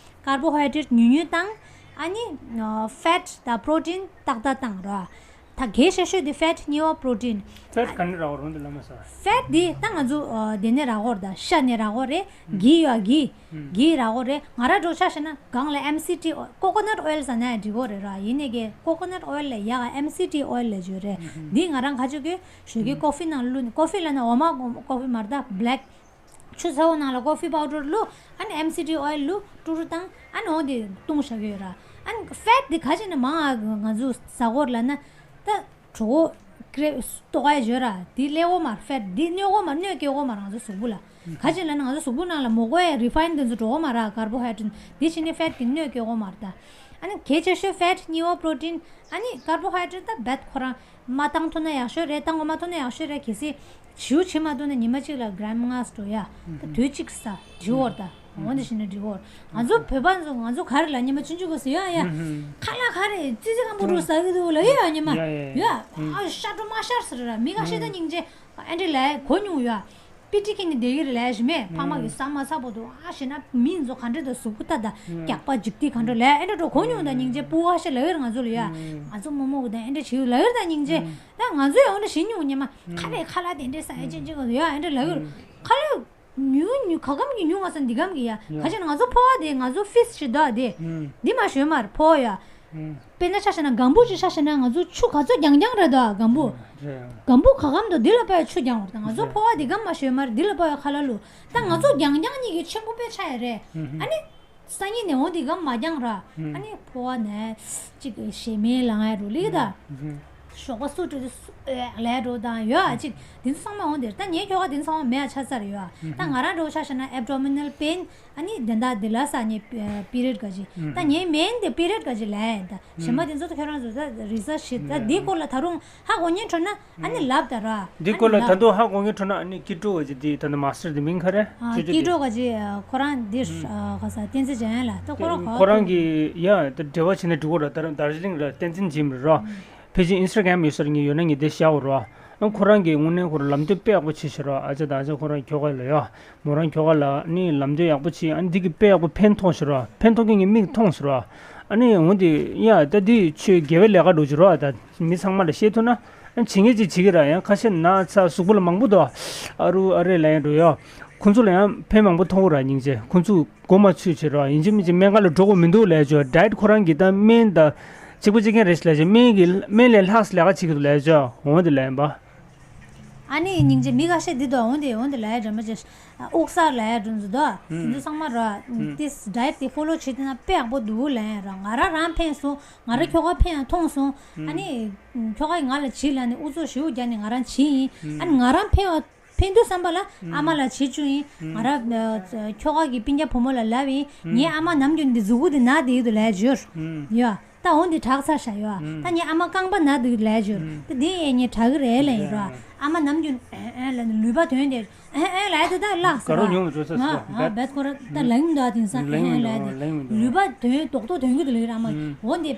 ཀར་བོ་ཧའི་ཌེ་རེ་ཊི་ཉུང་ཉུང་བཏང་། ཨ་ནི་ཕེ་ཊི་དང་པྲོ་ཊིན་ཏག་ཏག་བཏང་ར། ད་གལ་ཆེ་ཤོས་དེ་ཕེ་ཊི་གཉིས་པ་པྲོ་ཊིན། ཕེ་ཊི་ག་འདྲ་རག་འོ་རུང་དེ་ལ་མ་ཟ། ཕེ་ཊི་དེ་ད་ང་ཚོ་ཨ་དེ་ནས་རག་འོ་ར། ད་ཤ་ནས་རག་འོ་རེད། གྷི་ཡོད་གྷི། གྷི་རག་འོ་རེད། ང་རང་འདྲ་བོ་ཆ་བཞག་ན་སྒང་ལ་ཨེམ་སི་ཊི་ཨོ་ཀོ་ཀོ་ནཊ་ཨོ་ཡེལ་ཟ་ན་ཡང་འགྲིག་གི་རེད་ར། ཡིན་ནའི་གི་ཀོ་ཀོ་ནཊ་ཨོ་ཡེལ་ལས་ཡག་ག་ཨེམ་སི་ཊི་ཨོ་ཡེལ་ལབ་ཀྱི་ཡོད་རེད། འདི་ང་རང་ག་ཅིག་གི་ཞོགས་ཀས་ཀོ་ཕི་ནང་བླུགས་ནས། ཀོ་ཕི་ལབ་ན་འོ་མ་ཀོ་ཕི་མ་རེད་ད། བྷེ་ལེག་ཆུ་ཚ་བོ་ནང་ལ་ཀོ་ཕི་པའུ་ཌར་བླུགས། ཨ་ནི་ཨེམ་སི་ཊི་ཨོ་ཡེལ་བླུགས། ཀྲུ་ཀྲུ་བཏང་། ཨ་ནི་འོ་འདི་བཏུང་བཞག་གི་ཡོད་ར། ཨ་ནི་ཕེ་ཊི་འདི་ག་ཅིག་ནས་མང་ང་ང་ཚོ་ཟ་གི་ཡོད་རེད་ལབ་ན། ད་གྲོད་ཁོག་ཀི་རེ་ལྟོགས་ཡ་ཡོད་ར། འདི་སླེབས་ཡོད་མ་རེད། ཕེ་ཊི་འདི་གནོད་ཡོད་མ་རེད། གནོད་སྐྱེལ་ཡོད་མ་རེད་ང་ཚོ་གཟུགས་པོ་ལ། ག་ཅིག་ལབ་ན་ང་ཚོ་གཟུགས་པོ་ནང་ལ་མོག་མོག་ཡ་རི་ཕ་ཡིན་དེ་ཚོ་འགྲོ་གི་ཡོད་མ་རེད། ཀར་བོ་ཧའི་ཌེ་རེ་ཊི། འདི་བྱས་ནས་ཕེ་ཊི་འདི་གནོད་སྐྱེལ་ཡོད་མ་རེད་ད། ཨ་ནི་གལ་ཆེ་ཤོས་ཕེ་ཊི། གཉིས་པ་པྲོ་ཊིན། ཨ་ནི་ཀར་བོ་ཧའི་ཌེ་རེ་ཊི་ད་བད་ཁོ་རང་མ་བཏང་ཐུབ་ན་ཡག་ཤོས་རེད། བཏང་དགོས་མ་ཐུབ་ན་ཡག་ཤོས་རེད། གལ་སྲིད་བྱིའུ་བྱེད་མ་ཐུབ་ན་ཉི་མ་གཅིག་ལ་གྷི་རམ་ལྔ་འགྲོ་ཡ། ད་དུས་གཅིག་ཟ་འགྲིག་གི་ཡོད་རེད་ད། འོ་འདི་བྱས་ན་འགྲིག་གི་ཡོད་རེད། ང་ཚོ་བོད་པ་ཚོ་ང་ཚོ་ག་རེ་ལབ། ཉི་མ་ཆུང་ཆུང་སྐབས་སུ་ཡོད་ཡ། ཁ་ལག་ག་རེ་ཙི་ཙི་སྐམ་པོ་འདྲ་བོ་ཟ་གི་འདུག་ལབ་ཡོད་ཡ། ཉི་མ་ཡ་ཡ་ཡ། ཡོད་ཡ། ཨ་ཤ་འགྲོ་མ་ཤར་ཟེར་ར། མི་ཁ་ཤས་ད་སྙིང་རྗེ་ཨེ་འདྲ་ལབ་གོ་མྱོང་ཡ། པི་ཊི་ཁྱེར་ནས་བསྡད་ཀྱི་རེད་ལབ་ཡ་ཞིག་མེད། ཕ་མ་གིས་ཟ་མ་ཚ་བོ་འདུག་ཨ་ཞེ་ན་མི་ཚོ་ག་འདྲ་འདུག་གཟུགས་པོ་ལྟ་དང་རྒྱགས་པ་འཇིབ་རྟེན་ག་འདྲ་ལབ་ཡ། ཨེ་འདྲ་འདྲ་གོ་མྱོང་། ད་སྙིང་རྗེ། སྤུ་ག་ཤ་ལབ་ཀྱི་རེད་ང་ཚོ་ལ་ཡ། ང་ཚོ་རྨོ་མོ་གིས་ད་ཨེ་འདྲ་བྱེད་ཀྱི་ལབ་ཀྱི་རེད། ད་སྙིང་རྗེ། ད་ང་ཚོས་ཡང་འདྲ་བྱེད་མྱོང་། ཉི་མ་ཁ་ལག་ཁ་ལག་དེ་འདྲ་ཟ་ཡ་ཅན་ཅན་ག་ཡ་ཨེ་འདྲ་ལབ་ཀྱི་རེད། ཁ་ལག་ཉུང་ཉུང་ག་གམ་གྱི་ཉུང་། ང་ཚོ་འདི་གམ་གྱི་ཡ། ག་ཅི་ན་ང་ཚོ་ཕོ་བ་དེ་ང་ཚོ་ཕིས་ཞིག་འདུག་དེ་འདི་མ་ཞོན་མར་ཕོ་བ་ཡ། དཔེར་ན་ཆ་བཞག་ན་སྒམ་བུ་ཅིག་ཆ་བཞག་ན་ང་ཚོ་ཆུ་ག་ཚོད་རྒྱང་རྒྱང་རེད་འདུག་ཨ། སྒམ་བུ། རེད། སྒམ་བུ་ག་གམ་འདུག་འདི་ལ་ཕར་ཆུ་རྒྱང་བར་ད། ང་ཚོ་རེད། ཕོ་བ་འདི་གམ་མ་ཞོན་མར་འདི་ལ་ཕར་ཡ་ཁ་ལག་བླུགས། ད་ང་ཚོ་རྒྱང་རྒྱང་གཉིས་ཀྱི་ཆེན་པོ་དཔེ་ཆ་ཡ་རེད། ཨ་ནི་སང་ཉིན་ནས་འོང་འདི་གམ་མ་རྒྱང་ར། ཨ་ནི་ཕོ་བ་ནས་ཅིག་ཞེ་མེད་ལངས་ཡ་རུ་ལིག་ད། ཞོགས་པ་སུ་འགྲོ་དུས་སུ་ཨེ་ལས་འགྲོ་དང་ཡོད་ཨ། ཅིག་འདི་ཚོ་ཚང་མ་འོང་དེར་ད་ངའི་ཁྱོ་ག་འདི་ཚོ་ཚང་མ་མེད་ཨ། ཆ་ཚར་ཡོད་ཨ། ད་ང་རང་འགྲོ་ཆ་བཞག་ན་ཨེབ་ཌོ་མི་ནལ་པེན། ཨ་ནི་དེ་འདྲ་འདི་ལ་ས་ནི་པི་རེད་ག་ཅི། ད་ངའི་མེན་དེ་པི་རེད་ག་ཅི་ལ་ཡིན་ད། གཞན་པ་དེ་ཚོ་ད་ཁྱོད་རང་ཚོ་ད་རི་སར་ཆི་བྱེད་ད། འདི་སྐོར་ལ་ད་རུང་ཧ་གོ་ཉན་འཕྲོ་ན་ཨ་ནི་ལབ་ད་ར། འདི་སྐོར་ལ་ད་དུང་ཧ་གོ་ཉན་འཕྲོ་ན་ཨ་ནི་ཀི་ཀྲོ་ག་ཅི་དེ་ད་ནི་མ་སི་ཊར་དེ་མིང་ག་རེ། ཨ་ཀི་ཀྲོ་ག་ཅི་ཁོ་རང་འདི་ག་ས་བསྟན་འཛིན་འཇམ་དབྱངས་ལ་ད་ཁོ་རང་ག་ཁོ་རང་གི་ཡ་ད་འབྲེལ་བ་བྱས་ནས་འགྲོ་གི་ར། ད་ར་དར་ཇི་ལིང་ར་བསྟན་འཛིན་འཇིམ་ར། ཕལ་ཆེར་ཨིན་སི་ཊ་གྷ་རམ་ཡོད་ས་རེད། ངས་ཡོད་ན་ངས་དེ་བཞག་གོ་ར། ཨ་ཁོ་རང་གིས་དངོས་གནས་ཁོ་རང་ལམ་སྟོན་དཔེ་ཡག་པོ་བྱེད་ཤག་ར། ཨ་ཅག་དང་ཨ་ཅག་ཁོ་རང་ཁྱོ་ག་ལ་ཡ། མོ་རང་ཁྱོ་ག་ལ་ནི་ལམ་སྟོན་ཡག་པོ་བྱེད། ཨ་ནི་འདི་གིས་དཔེ་ཡག་པོ་ཕན་ཐོགས་ཤག་ར། ཕན་ཐོགས་ཀྱི་ངའི་མིག་མཐོང་ཤག་ར། ཨ་ནི་འོ་དེ་ཡ་ད་འདི་ཆོས་དགེ་བའི་ལས་ཀ་འགྲོ་ཅིག་ར། ད་མི་ཚང་མ་ལ་བཤད་ཐུབ་ན་ཨ་ ཡང་བྱེད་ངེས་ཅིག་བྱེད་ཀྱི་ར། ཡང་ཁ་ཤས་ན་ཚ་གཟུགས་པོ་ལ་མང་པོ་འདུག་ཨ་རུ་ཨ་རེ་ལ་ཡང་འགྲོ་ཡོད། ཁོང་ཚོ་ལ་ཡང་ཕན་མང་པོ་ཐོགས་ར། སྙིང་རྗེ། ཁོང་ཚོ་མགོ་མ་ཚོས་བྱེད་ར། ཡིན་གཅིག་མིན་གཅིག་སྨན་ཁང་ལ་འགྲོ་དགོས་མི་འདུག་ལས་ཆོག་ཌའེ་ཊི་ཁོ་རང་གི་ད་སྨན་ད་གཅིག་པ་གཅིག་རྐྱང་རེད་ཤག་ལས་ཆོག་སྨན་གྱི་སྨན་ལས་ལྷག་ལས་ཀ་བྱེད་ཀྱི་འདུག་ལས་ཆོག་འོང་དེ་ལས་ཡིན་པ། ཨ་ནི་སྙིང་རྗེ་མི་ཁ་ཤས་འདི་དོ་འོང་དེ་འོང་དེ་ལས་དྲན་པ་ཅེས། དབུགས་གསར་ལས་དྲན་ཚོ་དོ། ཨུམ། དེ་ཚོ་ཚང་མ་ར། ཨུམ། དེ་ཌའེ་ཊི་དེ་ཕོ་ལོ་བྱེད་དེ་ན་དཔེ་ཡག་པོ་འདུག་ལས་ར། ང་ར་རང་ཕན་སོང་། ང་ར་ཁྱོ་ག་ཕན་ཡང་མཐོང་སོང་། ཨ་ནི་ཁྱོ་ག་ང་ལ་བྱིས་ལ་ནི་ཨུ་ཚུགས་ཞེ་པོ་རྒྱག་ནི་ང་རང་བྱིས་ཡིན། ཨ་ནི་ང་རང་ཕན་བ་ཕན་དུས་བསམ་པ་ལ་ཨ་མ་ལ་བྱེད་བཅུག་ཡིན། ང་ར་ཁྱོ་ག་གི་སྤུན་ཀྱག་བུ་མོ་ལ་ལབ་ཡིན། ངའི་ཨ་མ་ནམ་རྒྱུན་འདི་མཛུ་གུ་འདི་ན་དེ་ཡོད་དུ་ལས་བྱོས་ཡོ། ད་འོ་འདི་དྲག་ཚར་ཤག་ཡོ། ད་ངའི་ཨ་མ་རྐང་པ་ན་དེ་ཡོད་དུ་ལས་བྱོས། ད་འདི་ཨེ་ངའི་དྲག་གི་རེད་ལས་ཡིན་རོ། ཨ་མ་ནམ་རྒྱུན་ཨེ་ཨེ་ལ་ནི་ལུས་པ་དོན་དེ་ཨེ་ཨེ་ལས་དེ་ད་ལགས་ཟེར་ག་རོ་ཉུང་བ་བཟོས་ས་ང་སོ་ང་བད་ཁོ་ར་ད་ལེང་འདུག་དེང་སང་ལེང་ཨེ་མི་ལས་འདུག་དེ་ལེང་མི་འདུག་ལུས་པ་དོན་རྡོག་རྡོག་དོན་གི་དུ་ལས་ར་ཨ་མ་འོ་འདི།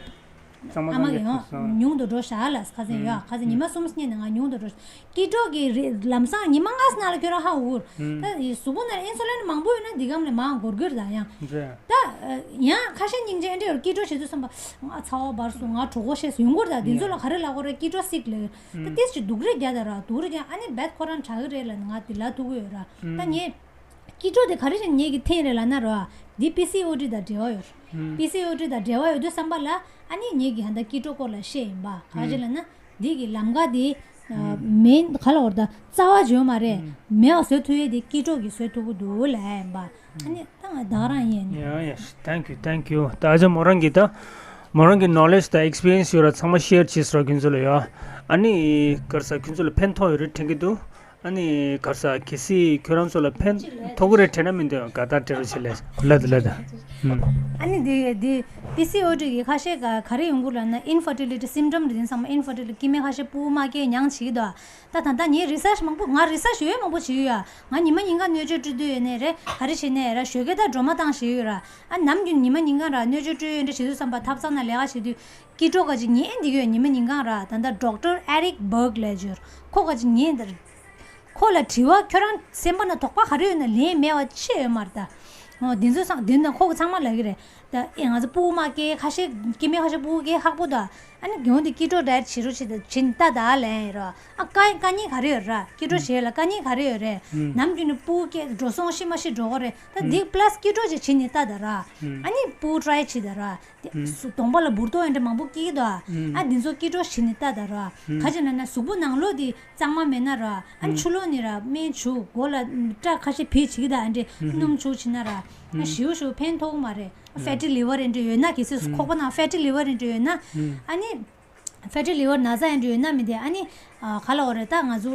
ཚང་མ་ཨ་མ་གི་ཡང་ཉུང་དུ་འགྲོ་ཤག་ལ་ཁ་སང་ཡོད། ཁ་སང་ཉི་མ་གསུམ་སྙེད་ནས་ང་ཉུང་དུ་འགྲོ་ཤག་སྐྱིད་གྲོགས་ཀྱི་རེ་ལམ་སང་ཉི་མ་ལྔ་ཙམ་ནང་ལ་ཁྱོད་རང་ཧ་འུར། ད་གཟུགས་པོ་ནང་ཨིན་སུ་ལིན་མང་པོ་ཡོད་ན་འདི་གམ་ལས་མང་འགོར་གྱི་རེད། ད་ཡང་ད་ཡང་ཁ་ཤས་སྙིང་རྗེ་འདྲ་ཡོད། སྐྱིད་གྲོགས་བྱེད་དུས་བསམ་པ་ང་ཚ་བ་འབར་སོང་ང་གྲོད་ཁོག་བཤལ་སོང་ཡོང་གི་རེད། ད་འདི་ཚོ་ལ་ག་རེ་ལབ་དགོས་རེད། སྐྱིད་གྲོགས་སིག་ལབ་ད་ཏིས་ཅིག་སྡུག་རེ་རྒྱག་ད་ར་སྡུག་རེ་རྒྱག་ཨ་ནི་བད་ཁོ་རང་དྲག་གི་རེད་ལ་ང་འདི་ལབ་ཐུབ་ཀྱི་ཡོད་ར། ད་ངས། སྐྱིད་གྲོགས་དེ་ག་རེ་བྱས་ངེད་ཀྱི་འཐེན་རེད་ལབ་ན་རོ། འདི་པི་སི་ཨོ་ཌི་དང་འབྲེལ་བ་ཡོད། ཧུམ། པི་སི་ཨོ་ཌི་དང་འབྲེལ་བ་ཡོད་དུས་བསམ་པ་ལ་ཨ་ནི་ངེད་ཀྱི་ཧ་ད་སྐྱིད་གྲོགས་སྐོར་ལ་བཤད་ཡིན་པ་ག་ཧུམ། ཅི་ལབ་ན། འདི་གི་ལམ་ཀ་དེ་ཧུམ། མེད་ག་ལ་བར་ད་རྩ་བ་འཇོན་མ་རེད། ཧུམ། མེད་པ་བཟོ་ཐུབ་ཡས་དེ་སྐྱིད་གྲོགས་ཀྱིས་བཟོ་ཐུབ་ཀྱི་འདུག་ལབ་ཡིན་པ། ཨ་ནི་ད་ང་བདག་རང་ཡིན། Yeah, yes. Thank you, thank you. ད་ཨ་ཅག་མོ་རང་གི་ད་མོ་རང་གི་ནོ་ལེཇ་དང་ཨེག་སི་པི་རི་ཡན་སི་ཡོད་ར་ཚང་མ་ཤེར་བྱས་སོ་ཁྱོད་ཚོ་ལ་ཡོད། ཨ་ནི་ག་རེ་ཟ་ཁྱོད་ཚོ་ལ་ཕན་ཐོགས་ཡོད་རེད་དྲན་གྱི་འདུག་ཨ་ནི་ག་རེ་ཟ་གལ་སྲིད་ཁྱོད་རང་ཚོ་ལ་ཕན་ཐོགས་ཀྱི་རེད་དྲན་ན་མི་འདོད་དགའ་རྟགས་སྤྲད་རོགས་བྱེད་ལས་ལ་དེ་ལ་དེ། ཨ་ནི་དེ་དེ་པི་སི་ཨོ་ཌི་གི་ཁ་ཤས་ག་ག་རེ་ཡོང་གི་ལབ་ན་ཨིན་ཕར་ཊི་ལི་ཊི་སིམ་ཊམ་དེ་ཚང་མ་ཨིན་ཕར་ཊི་ལི་ཊི་སྐྱེ་དམན་ཁ་ཤས་སྤུ་གུ་མ་སྐྱེ་མྱང་བྱེད་ཀྱི་འདུག་ད་ད་ལྟ་ངས་རི་སར་ཆི་མང་པོ་ང་རི་སར་ཆི་ཡོད་མང་པོ་བྱེད་ཀྱི་ཡོད། ང་ཉི་མ་ཉིན་གང་སྣོད་བཅུད་སྤྲོད་དུས་ཡོད་ནས་རེད་ག་རེ་བྱེད་ནས་ར་ཞོགས་ཀས་ད་སྒྲོལ་མ་བཏང་བྱེད་ཀྱི་ཡོད་ར། ཨ་ནམ་རྒྱུན་ཉི་མ་ཉིན་གང་ར་སྣོད་བཅུད་སྤྲོད་ཡོད་འདྲ་བྱེད་དུས་བསམ་པ་ཐབ་ཚང་ན་ལས་ཀ་བྱེད་དུས། སྐྱིད་གྲོགས་ག་ཅིག་ཉན་འདི་གོ་ཉི་མ་ཉིན་གང་ར་ད་ལྟ་ཌོག་ཊར་ཨེ་རིག་བརག་ལབ་ཅིག་ཡོད། ཁོ་ག་ཅིག་ཉན་འདིར། ཁོ་ལ་དྲི་བ་ཁྱོད་རང་སེམས་པ་ན་དོགས་པ་ག་རེ་ཡོད་ན་ལན་མེད་པ་ཆེ་ཡོད་མ་རེད་ད། འོ་འདི་ཚོ་ཚང་འདི་ན་ཁོ་གི་ཚང་མ་ལབ་ཀྱི་རེད། ད་ཨེ་ང་ཚོ་སྤུ་གུ་མ་སྐྱེ་ཁ་ཤས་སྐྱེ་མེད་ཁ་ཤས་སྤུ་གུ་སྐྱེ་ཁག་པོ་ད། ཨ་ནི་རྒྱུན་འདི་སྐྱིད་གྲོགས་ཌའེ་ཊི་བྱེད་རོགས་བྱེད་ད་བྱེད་ད་ད་ལན་ར། ཨ་དཀའ་དཀའ་ཉེན་ག་རེ་ཡོད་ར་སྐྱིད་གྲོགས་བྱེད་ལ་དཀའ་ཉེན་ག་རེ་ཡོད་རེད། ནམ་རྒྱུན་ནི་སྤུ་གུ་སྐྱེ་འགྲོ་སོང་ཤི་མ་ཤི་འགྲོ་གོ་རེད་ད་འདི་པ་ལ་སི་སྐྱིད་གྲོགས་ཅིག་བྱེད་ནི་ད་ད་ར། ཨ་ནི་སྤུ་གུ་ཊི་རའི་བྱེད་ད་ར། དེ་ཨུམ། སུ་གདོང་པ་ལ་འབུར་ཏོག་ཡང་འདྲ་མང་པོ་སྐྱེ་གི་འདུག་ཨ། ཨུམ། ཨ་འདི་ཚོ་སྐྱིད་གྲོགས་བྱེད་ནི་ལྟ་ད་ར། ཨུམ། ག་ཅི་ན་ན་གཟུགས་པོ་ནང་ལོགས་དེ་གཙང་མ་མེད་ན་ར། ཨ་ཨུམ། ཕྱི་ལོགས་ནི་ར་སྨན་བྱུག་མགོ་ལ་སྐྲ་ཁ་ཤས་བེད་བྱེད་ཀྱི་ད་ཨ་འདྲས་ཨུམ། སྣུམ་བྱུག་བྱེད་ན་ར། ཨ་ཨུམ། ཞེ་པོ་ཞེ་པོ་ཕན་ཐོགས་མ་རེད། ཨ་ཨུམ། ཕེ་ཊི་ལི་ཝར་ཡང་འདྲ་ཡོད་ན་གལ་སྲིད་ཨུམ། ཁོག་པ་ནང་ཕེ་ཊི་ལི་ཝར་ཡང་འདྲ་ཡོད་ན། ཨུམ། ཨ་ནི། ཕེ་ཊི་ལི་ཝར་ན་ཚ་ཡང་འདྲ་ཡོད་ན་མི་དེ་ཨ་ནི། ཨ་ག་ལ་འོ་རེད་ད་ང་ཚོ་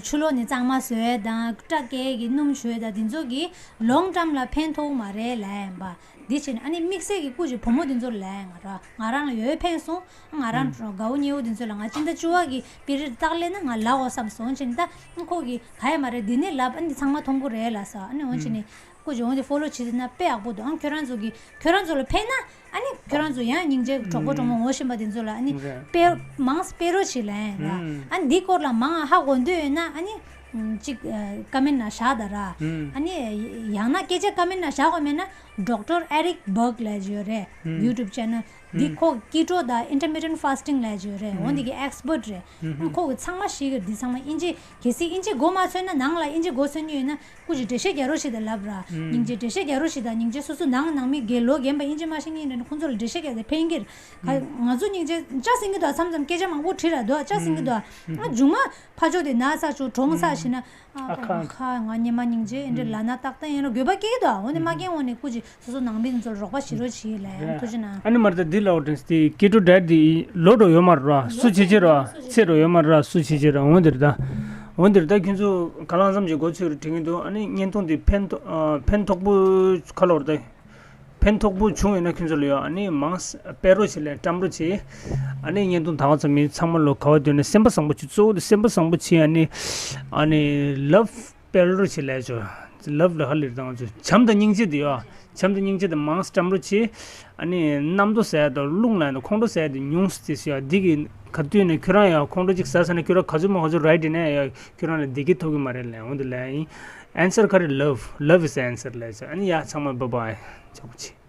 ཕྱི་ལོགས་ནི་གཙང་མ་བཟོས་དང་སྐྲ་སྐྱེ་གི་སྣུམ་བྱུག་དང་དེ་ཚོ་གི་ལོང་ཊརམ་ལ་ཕན་ཐོགས་མ་རེད་ལབ་ཡིན་པ། འདི་བྱས་ནས་ཨ་ནི་དམིགས་བསལ་གྱི་སྐུ་མཁྱེན་བུ་མོ་འདི་ཚོ་ལ་ཡང་ང་རང་ང་རང་ལ་ཡོད་ཕན་སོང་། ང་རང་ཨུམ། དགའ་བོ་ཉེ་བོ་འདི་ཚོ་ལ་ང་སྤྱི་ཟླ་བཅུ་པ་གི་པི་རི་ཡོཌ་རྟགས་ལས་ན་ང་ལབ་འོ་བསམ་སོང་བྱས་ནས་ད་ཁོ་གི་ག་ཡ་མ་རེད་འདི་ནས་ལབ་ཨ་ནི་ཚང་མ་མཐོང་གི་རེད་ལབ་ས་ཨ་ནི་འོ་བྱས་ནས་ཨུམ། སྐུ་མཁྱེན་བུ་མོ་འདི་ཕོ་ལོ་བྱེད་དེ་ན་དཔེ་ཡག་པོ་འདུག་ཨ་ཁྱོད་རང་ཚོ་གི་ཁྱོད་རང་ཚོ་ལ་ཕན་ན་ཨ་ནི་ཁྱོད་རང་ཚོ་ཡང་སྙིང་རྗེ་གྲོགས་པོ་གྲོགས་མོ་ངོ་ཤེས་པ་འདི་ཚོ་ལ་ཨ་ནི་རེད། དཔེ་མང་སྤེལ་རོགས་བྱེད་ལབ་ཡིན་ར། ཨུམ། ཨ་ནི་འདི་སྐོར་ལ་མང་ཧ་གོ་འདོད་ཡོད་ན་ཨ་ནི། ཅིག་ཀ་མེན་ན་བཞག་ད་ར། ཨ་ནི་ཡང་ན་སྐད་ཆ་ཀ་མེན་ན་བཞག་དགོས་མེད་ན་ཌོག་ཊར་ཨེ་རིག་བརག་ལབ་ཅིག་ཡོད་རེད། ཡུ་ཊུབ་ཆེ་ནལ། འདི་ཁོ་ཀི་ཊོ་དང་ཨིན་ཊར་མི་ཌི་ཡན་ཕ་སི་ཊིང་ལབ་ཅིག་ཡོད་རེད། འོ་འདི་གི་ཨེག་སི་པར་ཊི་རེད། ཁོ་གི་ཚང་མ་ཤེས་ཀྱི་རེད། འདི་ཚང་མ་ཨིན་ཇི་གལ་སྲིད་ཨིན་ཇི་མགོ་མ་ཚོས་ན་ནང་ལ་ཨིན་ཇི་མགོ་ཚོས་ནི་ཡོད་ན་སྐུ་མཁྱེན་འགྲེལ་བཤད་རྒྱག་རོགས་ཞིག་དང་ལབ་ར། སྙིང་རྗེ་འགྲེལ་བཤད་རྒྱག་རོགས་ཞིག་དང་སྙིང་རྗེ་སོ་སོ་ནང་ནང་མི་དགེ་ལོ་རྒན་པ་ཨིན་ཇི་མ་ཤེས་མཁན་རེད་ན་ཁོང་ཚོ་ལ་འགྲེལ་བཤད་རྒྱག་དེ་ཕན་གྱི་རེད། ང་ཚོ་སྙིང་རྗེ་ཅག་ཟིན་གྱི་འདུག་མཚམས་མཚམས་སྐད་ཆ་མང་པོ་དྲིས་ར་འདུག་ཅག་ཟིན་གྱི་འདུག་ང་མཇུག་མ་ཕ་ཕྱོགས་དེ་ན་ས་ཆུ་གྲོང་ས་ཞིག་ན། ཨ་ཁ་ཁ་ང་ཉི་མ་སྙིང་རྗེ་ཨེ་འདྲ་ལ་ན་ཏག་ཏག་ཡིན་ལ་དགོས་པ་སྐྱེ་གི་འདུག་འོ་ནི་མ་རྒན་འོ་ནི་སྐུ་མཁྱེན་སོ་སོ་ནང་མི་ཚོར་རོགས་པ་བྱེད་རོགས་བྱེད་ལ་ཡང་ཐུགས་རྗེ་གནང་། ཨ་ནི་མར་ད་འདི་ལའོ་དྲན་སྟེ་ཀི་ཊོ་ཌའེ་ཊི་འདི་ལོ་འགྲོ་ཡོད་མ་ར་སུ་བྱེད་ཅེ་ར་ཚེ་འགྲོ་ཡོད་མ་ར་སུ་བྱེད་ཅེ་ར་འོ་འདིར་ད། འོ་འདིར་ད་ཁྱོད་ཚོ་ག་ལང་ཙམ་གྱི་འགོ་ཚུགས་རེད་དྲན་གི་འདུག་ཨ་ནི་བརྙན་ཐུང་འདི་ཕན་ཐོགས་ཕན་ཐོགས་པོ་ག་ལོར་ད། ཕན་ཐོགས་པོ་བྱུང་ཡོད་ན་ཁྱོད་ཚོ་ལ་ཡོད་ཨ་ནི་མང་སྤེལ་རོགས་བྱེད་ལས་བཀྲམ་རོགས་བྱེད། ཨ་ནི་བརྙན་ཐུང་ད་ག་ཙམ་མིན་ཚང་མ་ལོ་ག་བ་དོན་ནས་སེམས་པ་བཟང་པོ་བྱེད་གཙོ་བོ་དེ་སེམས་པ་བཟང་པོ་བྱེད་ཨ་ནི། ཨ་ནི་ལབ་སྤེལ་རོགས་བྱེད་ལས་ཆོག་ལབ་ལ་ཧ་ལས་དང་ཚོ་བྱམས་དང་སྙིང་རྗེ་དེ་ཡོད་བྱམས་དང་སྙིང་རྗེ་དེ་མང་བཀྲམ་རོགས་བྱེད། ཨ་ནི་གནམ་གྲུ་ཟེར་དང་རླུང་ལ་ཡང་ཁོང་ཁྲོ་ཟེར་དེ་ཉུང་སུ་དེ་ཡོད་འདི་གི་ག་དུས་ནས་ཁྱོད་རང་ཡང་ཁོང་ཁྲོ་གཅིག་ཟ་ས་ན་ཁྱོད་རང་ག་ཚོད་མ་ག་ཚོད་རའི་ཌི་ནས་ཡང་ཁྱོད་རང་ལ་བདེ་སྐྱིད་ཐོབ་གི་མ་རེད་ལས་འོང་དེ་ལས་ཡིན། ཨན་སར་ག་རེ་ལབ་ལབ་ཨི་ཛ་ཨན་སར་ལས་ཆོག་ཨ་ནི་ཡ་ཚང་མ་བྷའི་བྷའི་ཆོག་པ་བྱེད།